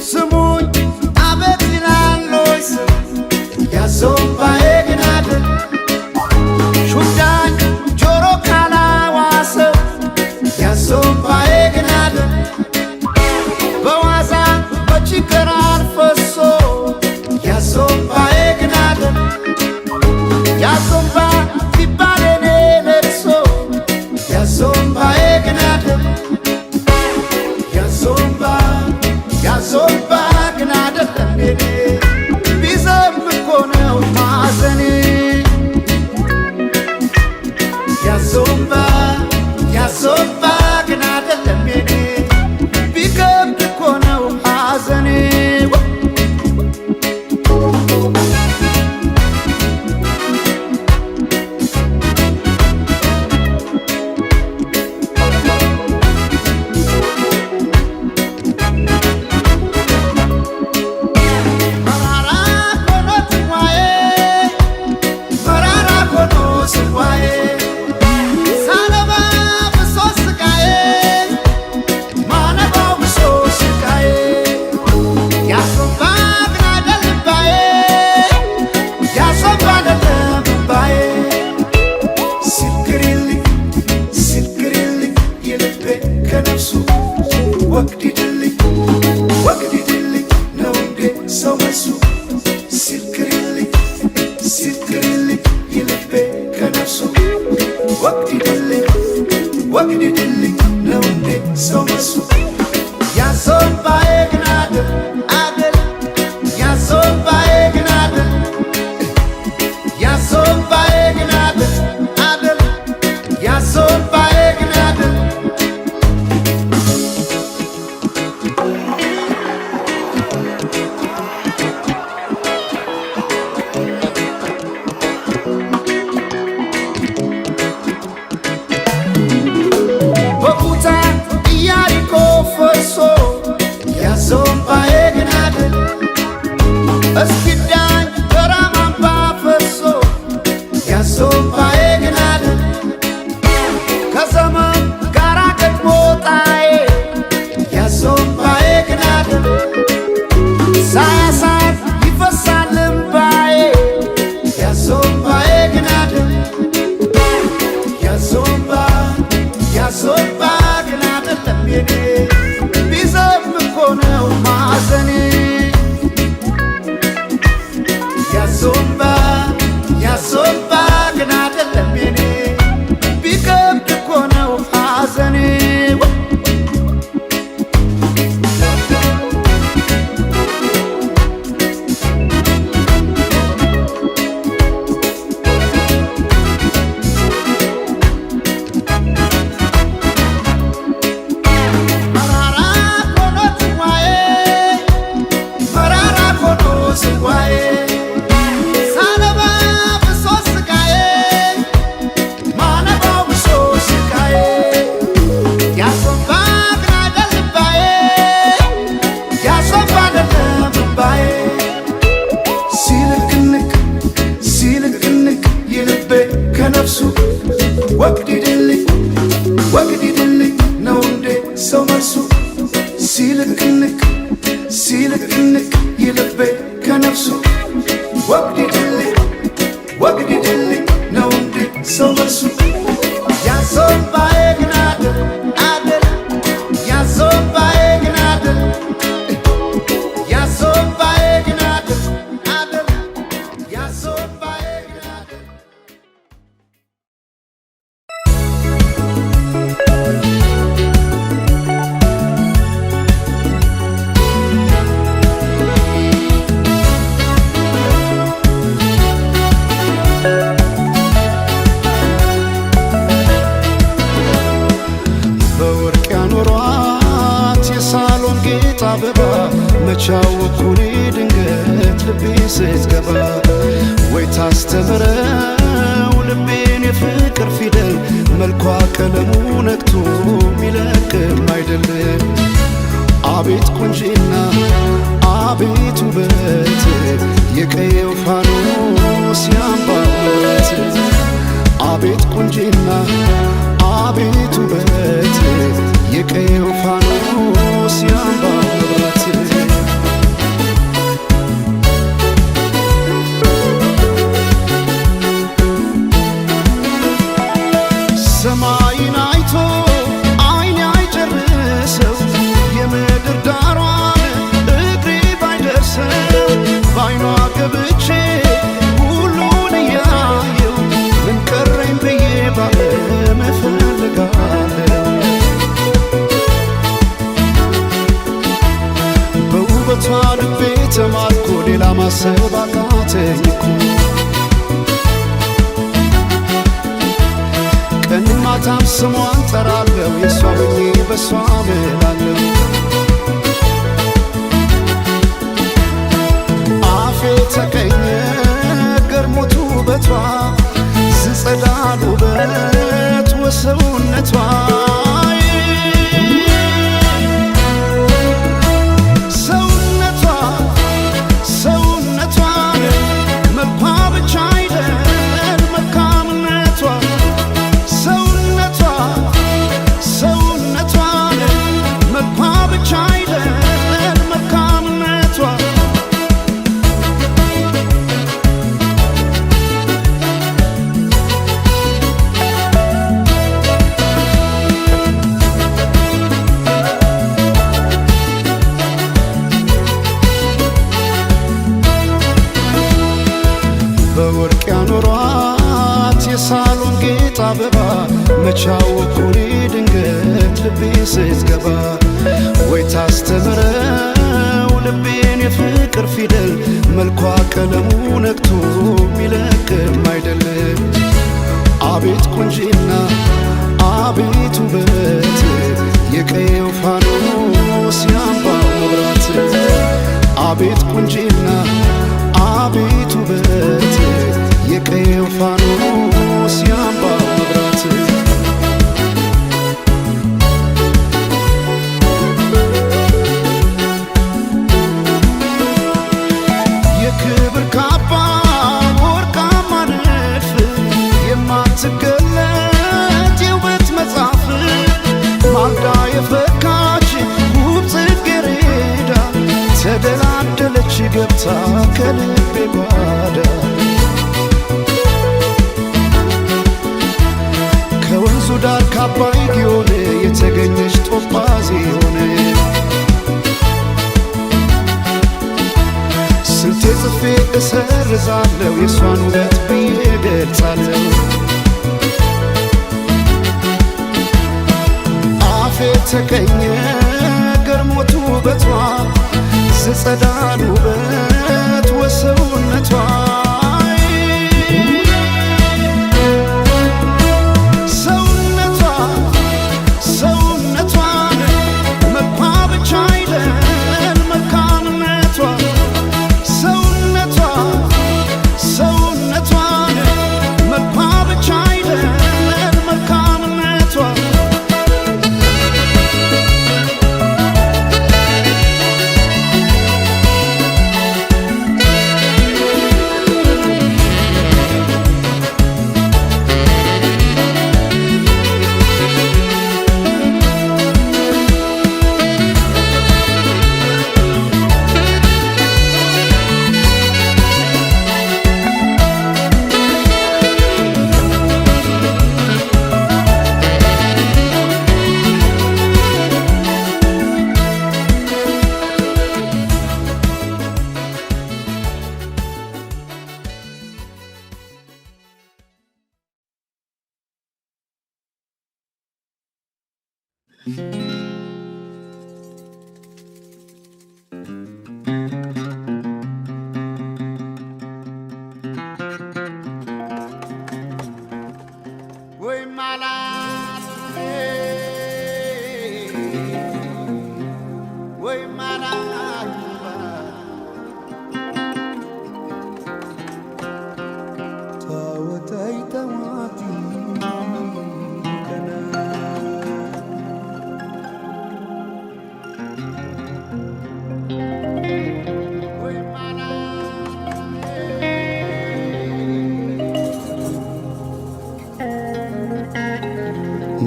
ስሙኝ አቤት ይላል ወይ ሰው? ያዞምባዬ ግን አይደል ሹዳኝ ጆሮ ካላዋሰው፣ ያዞምባዬ ግን አይደል በዋዛ በችግር አልፈሶ፣ ያዞምባዬ ግን አይደል ያዞምባ ቢባል የኔ ለቅሶ፣ ያዞምባዬ ግን አይደል ያዞምባ፣ ያዞምባ ግን አይደለም የኔ፣ ቢዘም እኮ ነው ማዘኔ። ያዞምባ፣ ያዞምባ ግን አይደለም የኔ፣ ቢከብድ እኮ ነው ሐዘኔ። መራራ ኮኖ ጽዋዬ፣ መራራ ኮኖ ጽዋዬ፣ ሳነባ ብሶ ስቃዬ፣ ማነባው ብሶ ስቃዬ፣ ያሶባ ግን አይደል እምባዬ፣ ያሶባ አይደለም እምባዬ። ስክሪልኝ ስክሪልኝ የልቤ ከነፍሱ፣ ወግዲድልኝ ወግዲድልኝ ነው እንዴ ሰው መልሱ? ስክሪልኝ ስክሪልኝ የልቤ ከነፍሱ፣ ወግዲድልኝ ወግዲድልኝ ነው እንዴ ሰው መልሱ? ያዞምባዬ ግን አይደል አይደል፣ ያዞምባዬ ግን አይደል፣ ያዞምባዬ ግን አይደል አይደል፣ ያዞምባዬ ግን አይደል። ወግዲድልኝ ወግዲድልኝ ነው እንዴ ሰው መልሱ ሲልክንክ ሲልክንክ ይልቤ ከነፍሱ ወግዲድልኝ ወግዲድልኝ ነው እንዴ ሰው መልሱ ያዞባዬ ግን አደል አደል ያዞባዬ ግን አደል ያዞባዬ ግን አደል አደል ያዞባዬ ግን አደል። በወርቅ ያኖሯት የሳሎን ጌጥ አበባ መቻወኩኔ ድንገት ልቤ ስትገባ ወይ ታስተምረው ልቤን የፍቅር ፊደል መልኳ ቀለሙ ነክቶ ሚለቅም አይደለም። አቤት ቁንጂና አቤት ውበት የቀየው ፋኖስ ያምባበት አቤት ቁንጂና አቤት ውበት የቀየው ፋኖስ ያምባበት። ሰማይን አይቶ አይን አይጨርሰው የምድር ዳሯን እግሬ ባይደርሰው በአይኗ ገብቼ ሁሉን እያየው ምን ቀረኝ ብዬ ባለም እፈልጋለሁ። በውበቷ ልቤ ተማርኮ ሌላ ማሰብ አቃተኝ እኮ። ቀን ማታም ስሟን ጠራለሁ የእሷ ሆኜ በሷ ምላለሁ። አፌ ተቀኘ ገርሞት ውበቷ ዝጸዳል ውበት ወሰውነቷ ሰውነቷ ሰውነቷ መልኳ ብቻ አይደል መልካምነቷ ሰውነቷ ሰውነቷ መልኳ ብቻ አይደል መልካምነቷ። በወርቅ ያኖሯት የሳሎን ጌጥ አበባ መቻወኩኔ ድንገት ልቤ ስትገባ ወይ ታስተምረው ልቤን የፍቅር ፊደል መልኳ ቀለሙ ነክቶ ሚለቅም አይደለም። አቤት ቁንጂና አቤት ውበት የቀየው ፋኖስ ያምባው መብራት አቤት ቁንጂና አቤት ውበት የቀየው ፋኖስ ያምባው መብራት። የክብር ካባ ወርቃማ ንድፍ የማትገለጥ የውበት መጽሐፍ ማልዳ የፈካች ውብ ጽጌረዳ ተደላደለች ገብታ ከልቤ ጓዳ ከወንዙ ዳር ካባይ ጊዮን የተገኘች ቶጳዚዮን ስንቴ ጽፌ እሰርዛለሁ የእሷን ውበት ብዬ ገልጻለሁ። አፌ ተቀኘ ገርሞት ውበቷ ዝጸዳል ውበት ወሰውነቷ ሰውነቷ ሰውነቷ መልኳ ብቻ አይደል መልካምነቷ ሰውነቷ ሰውነቷ መልኳ ብቻ አይደል መልካምነቷ። ወይ ማላት ወይ ማላት ታወታይ ተዋቲ ከና ወይ ማላት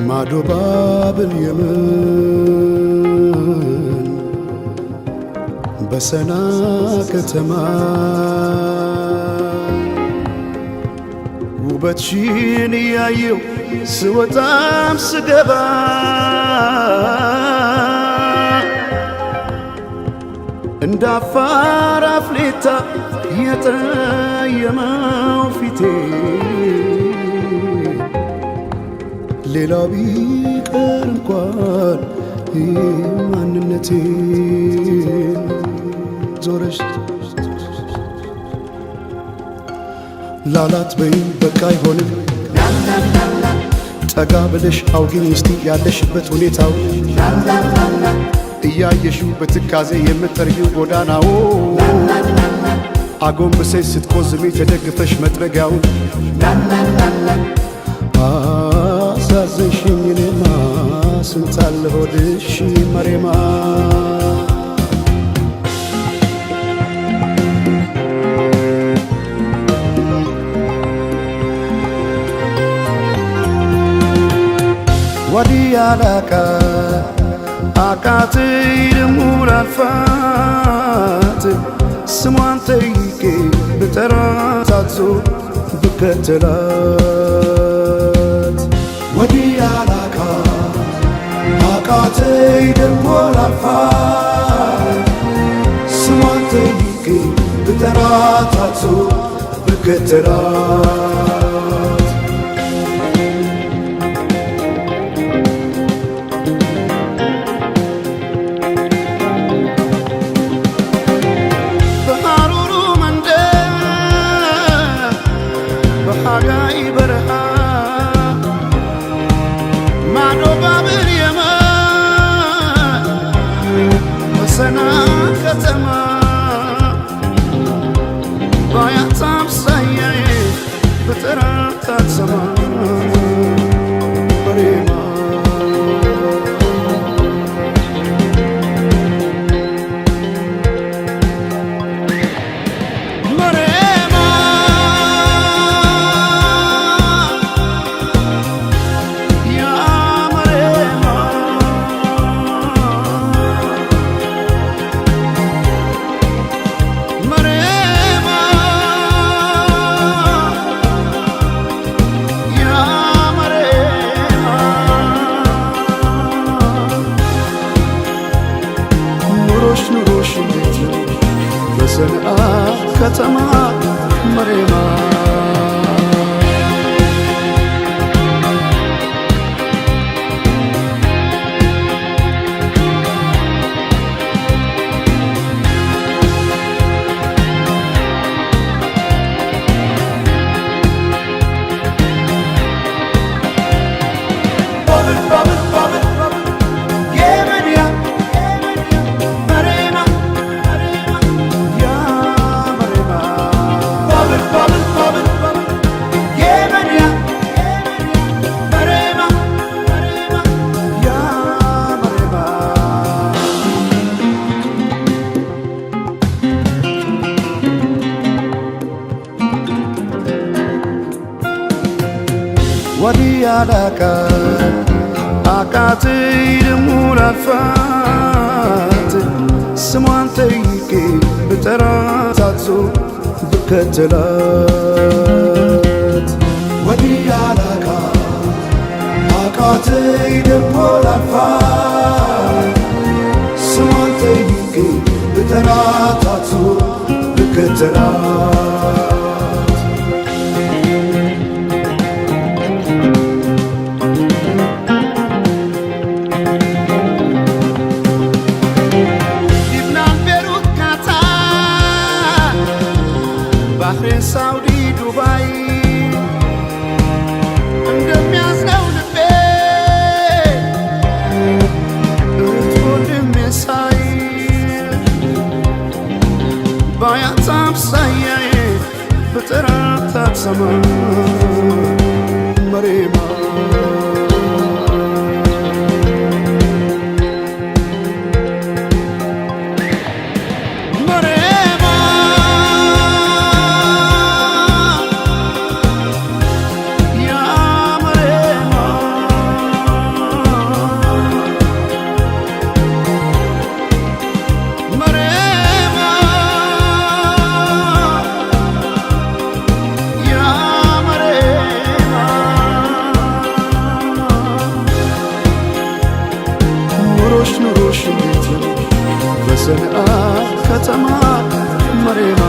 ማዶ ባብል የመን በሰና ከተማ ውበትሽን እያየው ስወጣም ስገባ እንደ አፋር አፍሌታ የጠየመው ፊቴ ሌላው ቢቀር እንኳን ይህ ማንነቴን ዞረሽ ላላት በይም በቃ አይሆንም ጠጋ ብለሽ አውጊኝ እስቲ ያለሽበት ሁኔታው እያየሽው በትካዜ የምትጠርጊው ጎዳናው አጎንብሰሽ ስትቆዝሚ ተደግፈሽ መጥረጊያውን አሳዘንሽኝ እኔማ ስንታለ ሆድሽ መሬማ ወዲያ ላቃ አቃተኝ ደሞ ላልፋት ስሟን ጠይቄ ብጠራት አትዞር ብከተላት ወዲያ ላቃ አቃተኝ ደሞ ላልፋት ስሟን ጠይቄ ብጠራት አትዞር ብከተላት በሐሩሩ መንደር በሐጋይ በረሃ ማዶ ባብር የመን በሰና ከተማ ባያት አምሳያዬ ብጠራት አትሰማ በሬማ መሬማ ያ መሬማ መሬማ ያ መሬማ ኑሮሽ ኑሮሽ እንዴት ነው በሰንዓ ከተማ መሬማ ባብል ባብል ባብል የመንያ መሬማ ያ መሬማ ባብል ባብል ባብል የመንያ መሬማ ያ መሬማ ወዲያ ላቃ አቃተኝ ደሞ ላልፋት ስሟን ጠይቄ ብጠራት አትዞር ብከተላት ወዲያ ላቃ አቃተኝ ደሞ ላልፋት ስሟን ጠይቄ ብጠራት አትዞር ብከተላት መሬማ ያ መሬማ መሬማ ያ መሬማ ኑሮሽ ኑሮሽ እንዴት ነው በሰንዓ ከተማ መሬማ?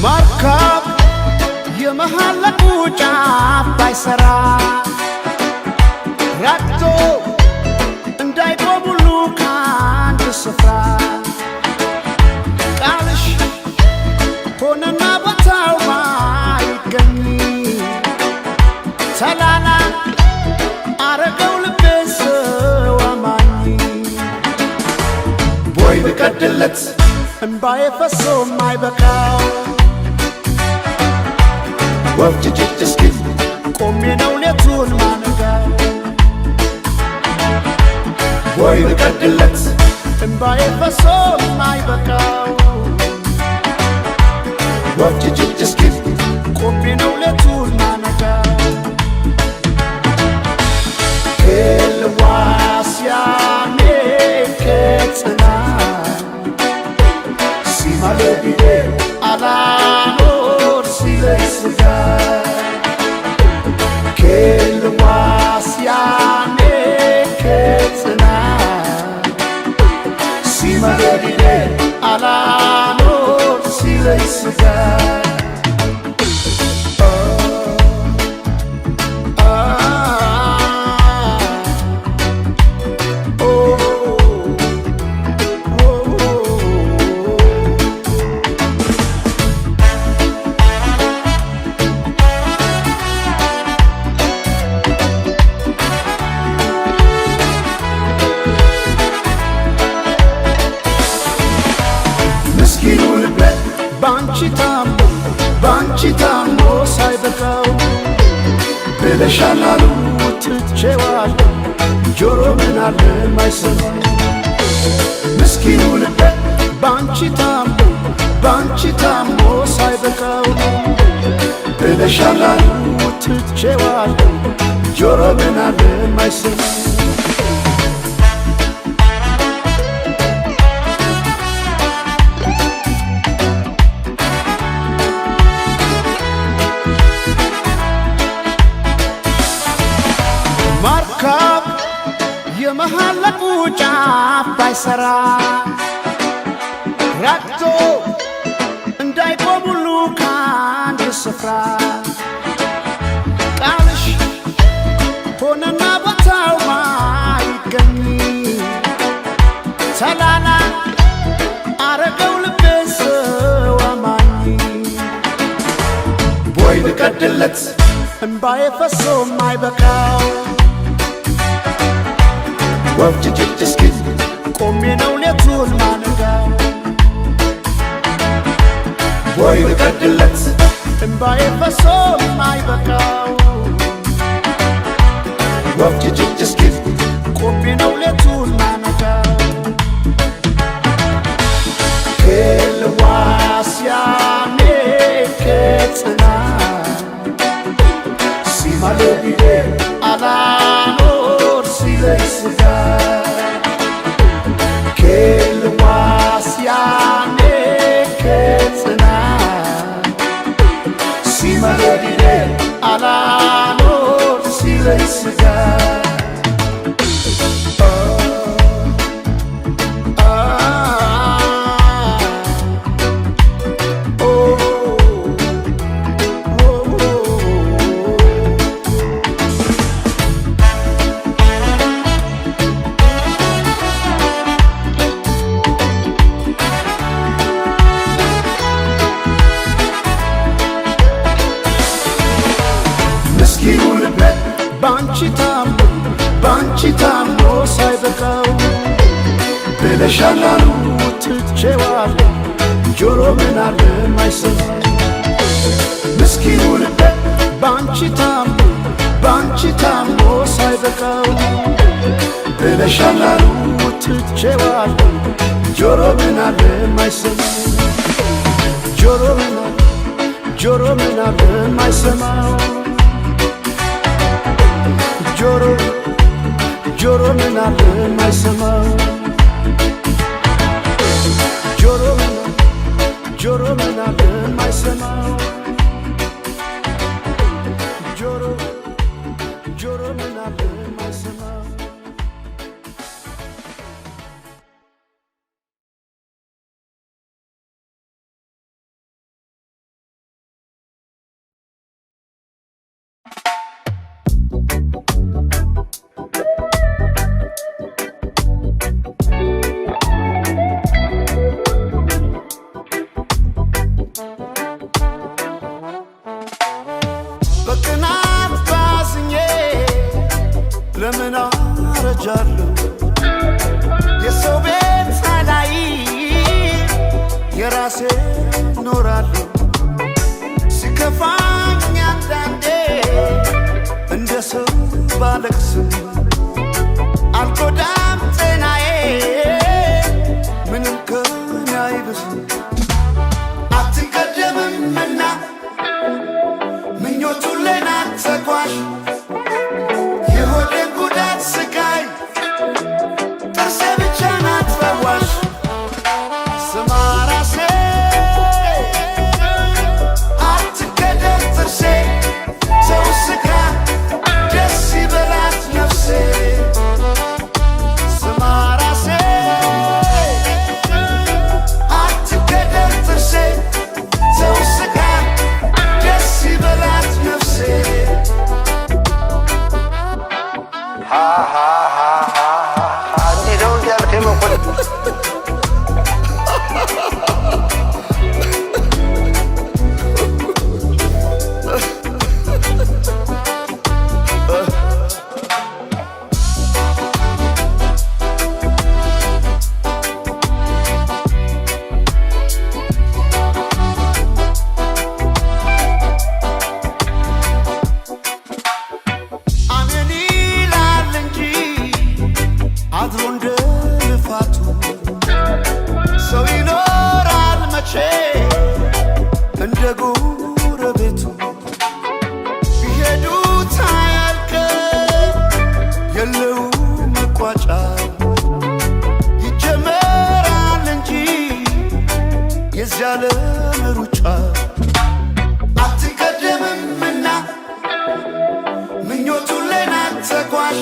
መርከብ የመሐለቁ ጫፍ ባይሰራ ረግቶ እንዳይቆም ሁሉ ከአንድ ስፍራ፣ ቃልሽ ሆነና ቦታው ባይገኝ ተላላ አረገው ልቤ ሰው አማኝ። ቦይ ብቀድለት እምባዬ ፈሶ ማይበቃው፣ ወፍ ጭጭ እስኪል ቆሜ ነው ሌቱን ማነጋው። ቦይ ብቀድለት እምባዬ ፈሶ ማይበቃው፣ ወፍ ጭጭ እስኪል ቆሜ ነው ሌቱን ማነጋው። ክልዋስያሜ ከጽና ሲማለዲዴ አላኖር ሲለኝ ስጋ፣ ክልዋስያሜ ከጽና ሲማለዲዴ አላኖር ሲለኝ ስጋ። ምስኪኑ ልቤ ባንቺ ታሞ ባንቺ ታሞ ሳይበቃው፣ ብለሻል አሉ ትቼዋለሁ፣ ጆሮ ምን አለ ማይሰማ። ምስኪኑ ልቤ ባንቺ ታሞ ባንቺ ታሞ ሳይበቃው፣ ብለሻል አሉ ትቼዋለሁ፣ ጆሮ ምን አለ ማይሰማ። ካብ የመሐለቁ ጫፍ ባይሰራ ረግቶ እንዳይቆም ሁሉ ከአንድ ስፍራ ቃልሽ ሆነና ቦታው ማይገኝ ተላላ አረገው ልቤ ሰው አማኝ። ቦይ ልቀድለት እምባዬ ፈሶ ማይበቃው ወፍ ጭጭ እስኪል ቆሜ ነው ሌቱን ማነጋው። ቦይ ልቀድለት እምባዬ ፈሶ ማይበቃው ወፍ ጭጭ እስኪል ቆሜ ነው ሌቱን ማነጋው። ክልዋስያኔ ከጽና ሲማለቢዴ አላኖር ሲለይ ስጋ ክልዋስያኔ ከጽና ሲማለቢዴ አላኖር ሲለይ ስጋ። ምስኪኑ ልቤ ባንቺ ታሞ ባንቺ ታሞ ሳይበቃው ብለሻል አሉ ትቼዋለሁ ጆሮ ምን አለ ማይሰማ። ምስኪኑ ልቤ ባንቺ ታሞ ባንቺ ታሞ ሳይበቃው ብለሻል አሉ ትቼዋለሁ ጆሮ ምን አለ ማይሰማ። ጆሮ ምን አለ ጆሮ ምን አለ ማይሰማው ጆሮ ጆሮ ምን አለ ማይሰማው ጆሮ ምን ጆሮ ምን አለ ማይሰማው ጆሮ ጆሮ ምን አለ ማይሰማው። በቅናት ባዝኜ ለምን አረጃለሁ? የሰው ቤት ሳላይ የራሴ ኖራለሁ። ሲከፋኝ አንዳንዴ እንደ ሰው ባለቅስም አልጎዳም ጤናዬ ምንም ከኔ አይብስም። አትቀደምምና ምኞቱን ሌናት ተጓዥ የሆዴን ጉዳት ስቃይ ጥርሴ ብቻ ናት ፈዋሽ። ስማ ራሴ አትገደል ጥርሴ ተው ስካ ደስ ይበላት ነፍሴ። ስማ ራሴ አትገደል ጥርሴ ተው ስካ ደስ ይበላት ነፍሴ። እንዲህ ነው እንዲህ ያልከኝ መኮንን? አሜን ይላል እንጂ አድሮ እንደ ልፋቱ ሰው ይኖራል መቼ እንደ ጎረቤቱ። ቢሄዱት አያልቅም የለው መቋጫ ይጀመራል እንጂ የዚያ ዓለም ሩጫ። አትቀደምምና ምኞቱን ሌናት ተጓዥ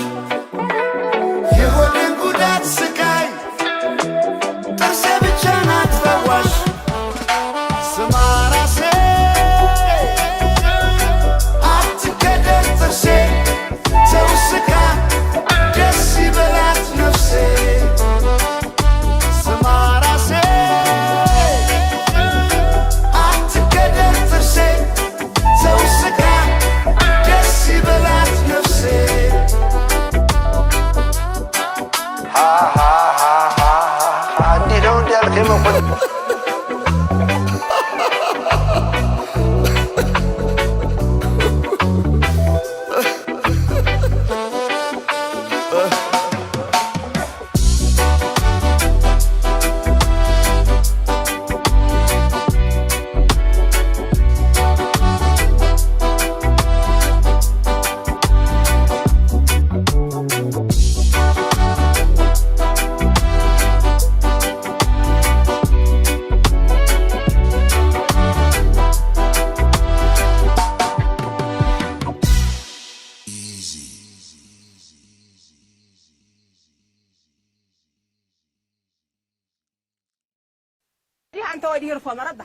ተወዲህ እርፎ መረባ፣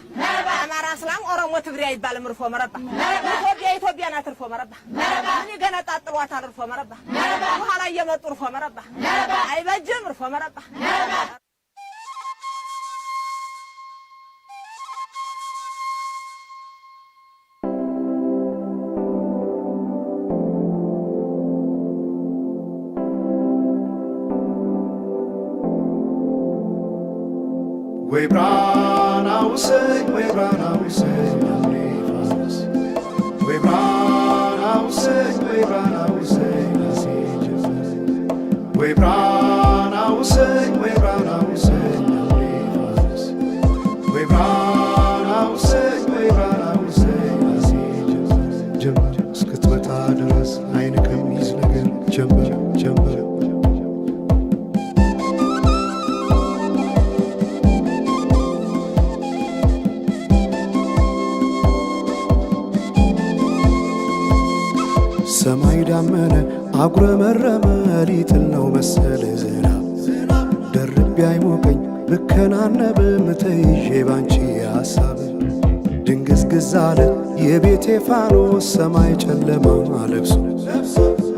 አማራ እስላም ኦሮሞ ትግሬ አይባልም። እርፎ መረባ፣ ኢትዮጵያ ኢትዮጵያ ናት። እርፎ መረባ፣ ምን ይገነጣጥሏታል? እርፎ መረባ፣ በኋላ እየመጡ እርፎ መረባ አይበጅም። እርፎ መረባ። ወይ ብራና ውሰኝ፣ ወይ ብራና ውሰኝ አምሬ ፋኖስ፣ ወይ ብራና ውሰኝ፣ ወይ ብራና ውሰኝ ናሴ ጀንበር፣ ወይ ብራና ውሰኝ፣ ወይ ብራና ውሰኝ አምሬ ፋኖስ፣ ወይ ብራና ውሰኝ፣ ወይ ብራና ውሰኝ ናሴ ጀንበር። ጀንበር እስክትመጣ ድረስ አይን ከሚይዝ ነገር ጀንበር ጀንበር። ሰማይ ዳመነ አጉረመረመ ሊጥል ነው መሰል ዝናብ፣ ደርቤ አይሞቀኝ ብከናነብም ተይዤ ባንቺ ሐሳብ። ድንግዝግዝ አለ የቤቴ ፋኖስ ሰማይ ጨለማ ለብሶ፣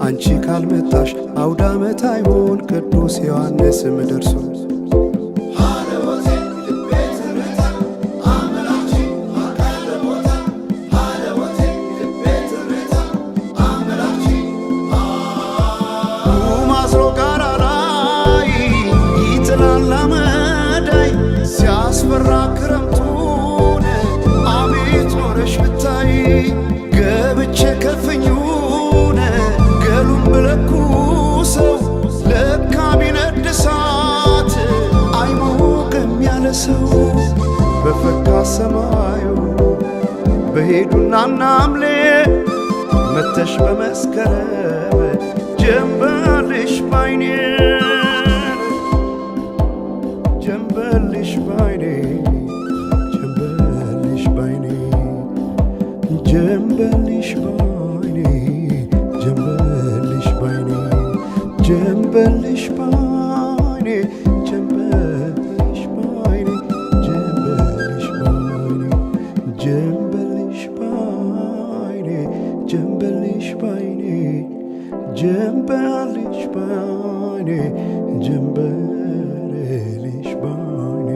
አንቺ ካልመጣሽ አውዳመት አይሆን ቅዱስ ዮሐንስም ደርሶ። ማዝሮ ጋራ ላይ ይጥላል አመዳይ ሲያስፈራ ክረምቱን፣ አቤት ኖረሽ ብታይ። ገብቼ ከፍኙን ገሉን ብለኩሰው ለካ ቢነድ እሳት አይሞቅም ያለ ሰው። በፈካ ሰማዩ በሄዱና ናምሌ መተሽ በመስከረም ጀንበልሽ ባይኔ፣ ጀንበልሽ ባይኔ፣ ጀንበልሽ ባይኔ፣ ጀንበልሽ ባይኔ፣ ጀንበልሽ ባይኔ፣ ጀንበልሽ ባይኔ፣ ጀንበልሽ ባይኔ፣ ጀንበልሽ ባይኔ፣ ጀንበልሽ ባይኔ፣ ጀንበልሽ ባይኔ፣ ጀንበልሽ ባይኔ፣ ጀንበልሽ ባይኔ።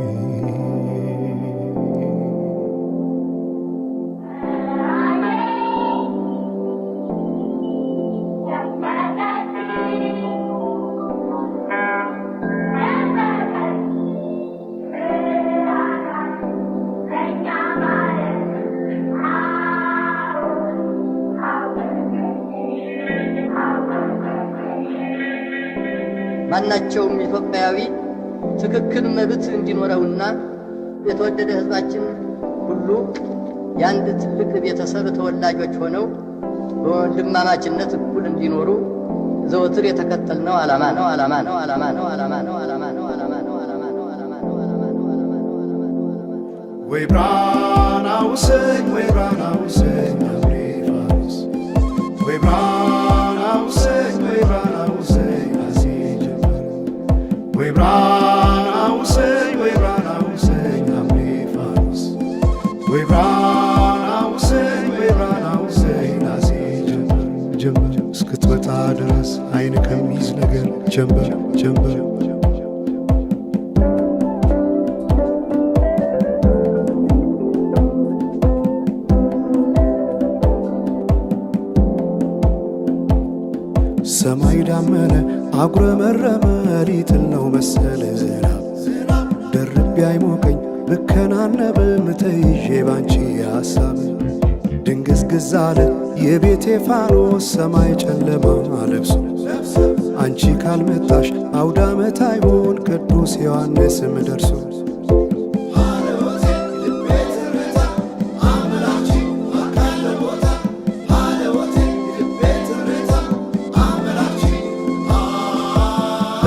ማናቸውም ኢትዮጵያዊ ትክክል መብት እንዲኖረውና የተወደደ ሕዝባችን ሁሉ የአንድ ትልቅ ቤተሰብ ተወላጆች ሆነው በወንድማማችነት እኩል እንዲኖሩ ዘወትር የተከተልነው ዓላማ ነው፣ ዓላማ ነው፣ ዓላማ ነው፣ ዓላማ ነው፣ ዓላማ ነው፣ ዓላማ ነው፣ ዓላማ ነው፣ ዓላማ ነው፣ ዓላማ ነው፣ ዓላማ ነው፣ ዓላማ ነው፣ ዓላማ ነው። ወይ ብራና ውሰኝ፣ ወይ ብራና ውሰኝ አምሬ ፋኖስ፣ ወይ ብራና ውሰኝ፣ ወይ ብራና ውሰኝ ናሴ ጀንበር፣ ወይ ብራና ውሰኝ፣ ወይ ብራና ውሰኝ አምሬ ፋኖስ፣ ወይ ብራና ውሰኝ፣ ወይ ብራና ውሰኝ ናሴ ጀንበር። ጀንበር እስክትመጣ ድረስ አይን ከሚይዝ ነገር ጀንበር ጀንበር። ሰማይ ዳመነ አጉረመረመ ሊጥል ነው መሰል ዝናብ፣ ደርቤ አይሞቀኝ ብከናነብም ተይዤ ባንቺ ሐሳብ። ድንግዝግዝ አለ የቤቴ ፋኖስ ሰማይ ጨለማ ለብሶ፣ አንቺ ካልመጣሽ አውዳመት አይሆን ቅዱስ ዮሐንስም ደርሶ።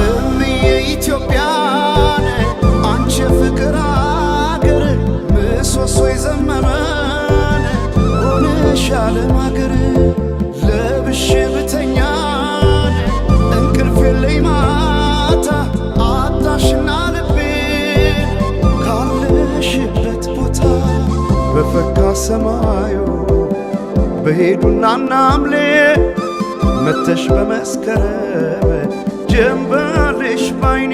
እምዬ ኢትዮጵያን አንቺ የፍቅር አገር፣ ምሰሶ የዘመመን ሆነሽ ዓለም አገር። ለብሼ ብተኛን እንቅልፍ የለኝ ማታ አጣሽና ልቤን ካለሽበት። ሰማዩ በሄዱና ናምሌ መተሽ በመስከረም ጀንበልሽ ባይኔ፣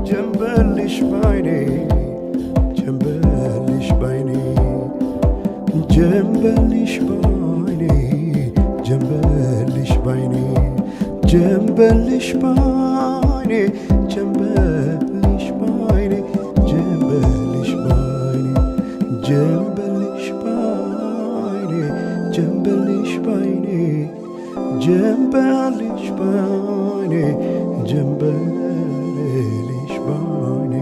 ጀንበልሽ ባይኔ፣ ጀንበልሽ ባይኔ፣ ጀንበልሽ ባይኔ፣ ጀንበልሽ ባይኔ፣ ጀንበልሽ ባይኔ፣ ጀንበልሽ ባይኔ፣ ጀንበልሽ ባይኔ፣ ጀንበልሽ ባይኔ፣ ጀንበልሽ ባይኔ፣ ጀንበልሽ ባይኔ፣ ጀንበልሽ ባይኔ።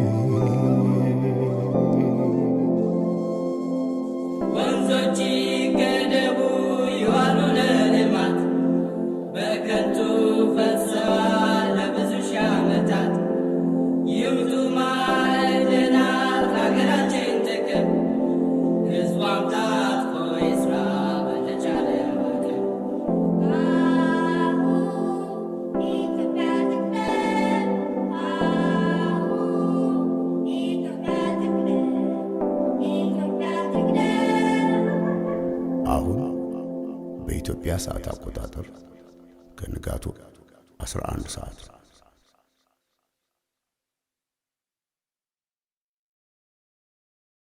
ወንዞች ይገደቡ ይዋሉ ለልማት፣ በከንቱ ፈሰዋል ለብዙ ሺህ ዓመታት። ይውጡ ማዕድናት ለሀገራችን ጥቅም፣ ሕዝቧም ታጥቆ ይስራ በተቻለ አቅም። ኢትዮጵያ ትቅደም፣ ኢትዮጵያ ትቅደም፣ ኢትዮጵያ ትቅደም። አሁን በኢትዮጵያ ሰዓት አቆጣጠር ከንጋቱ 11 ሰዓት ነው።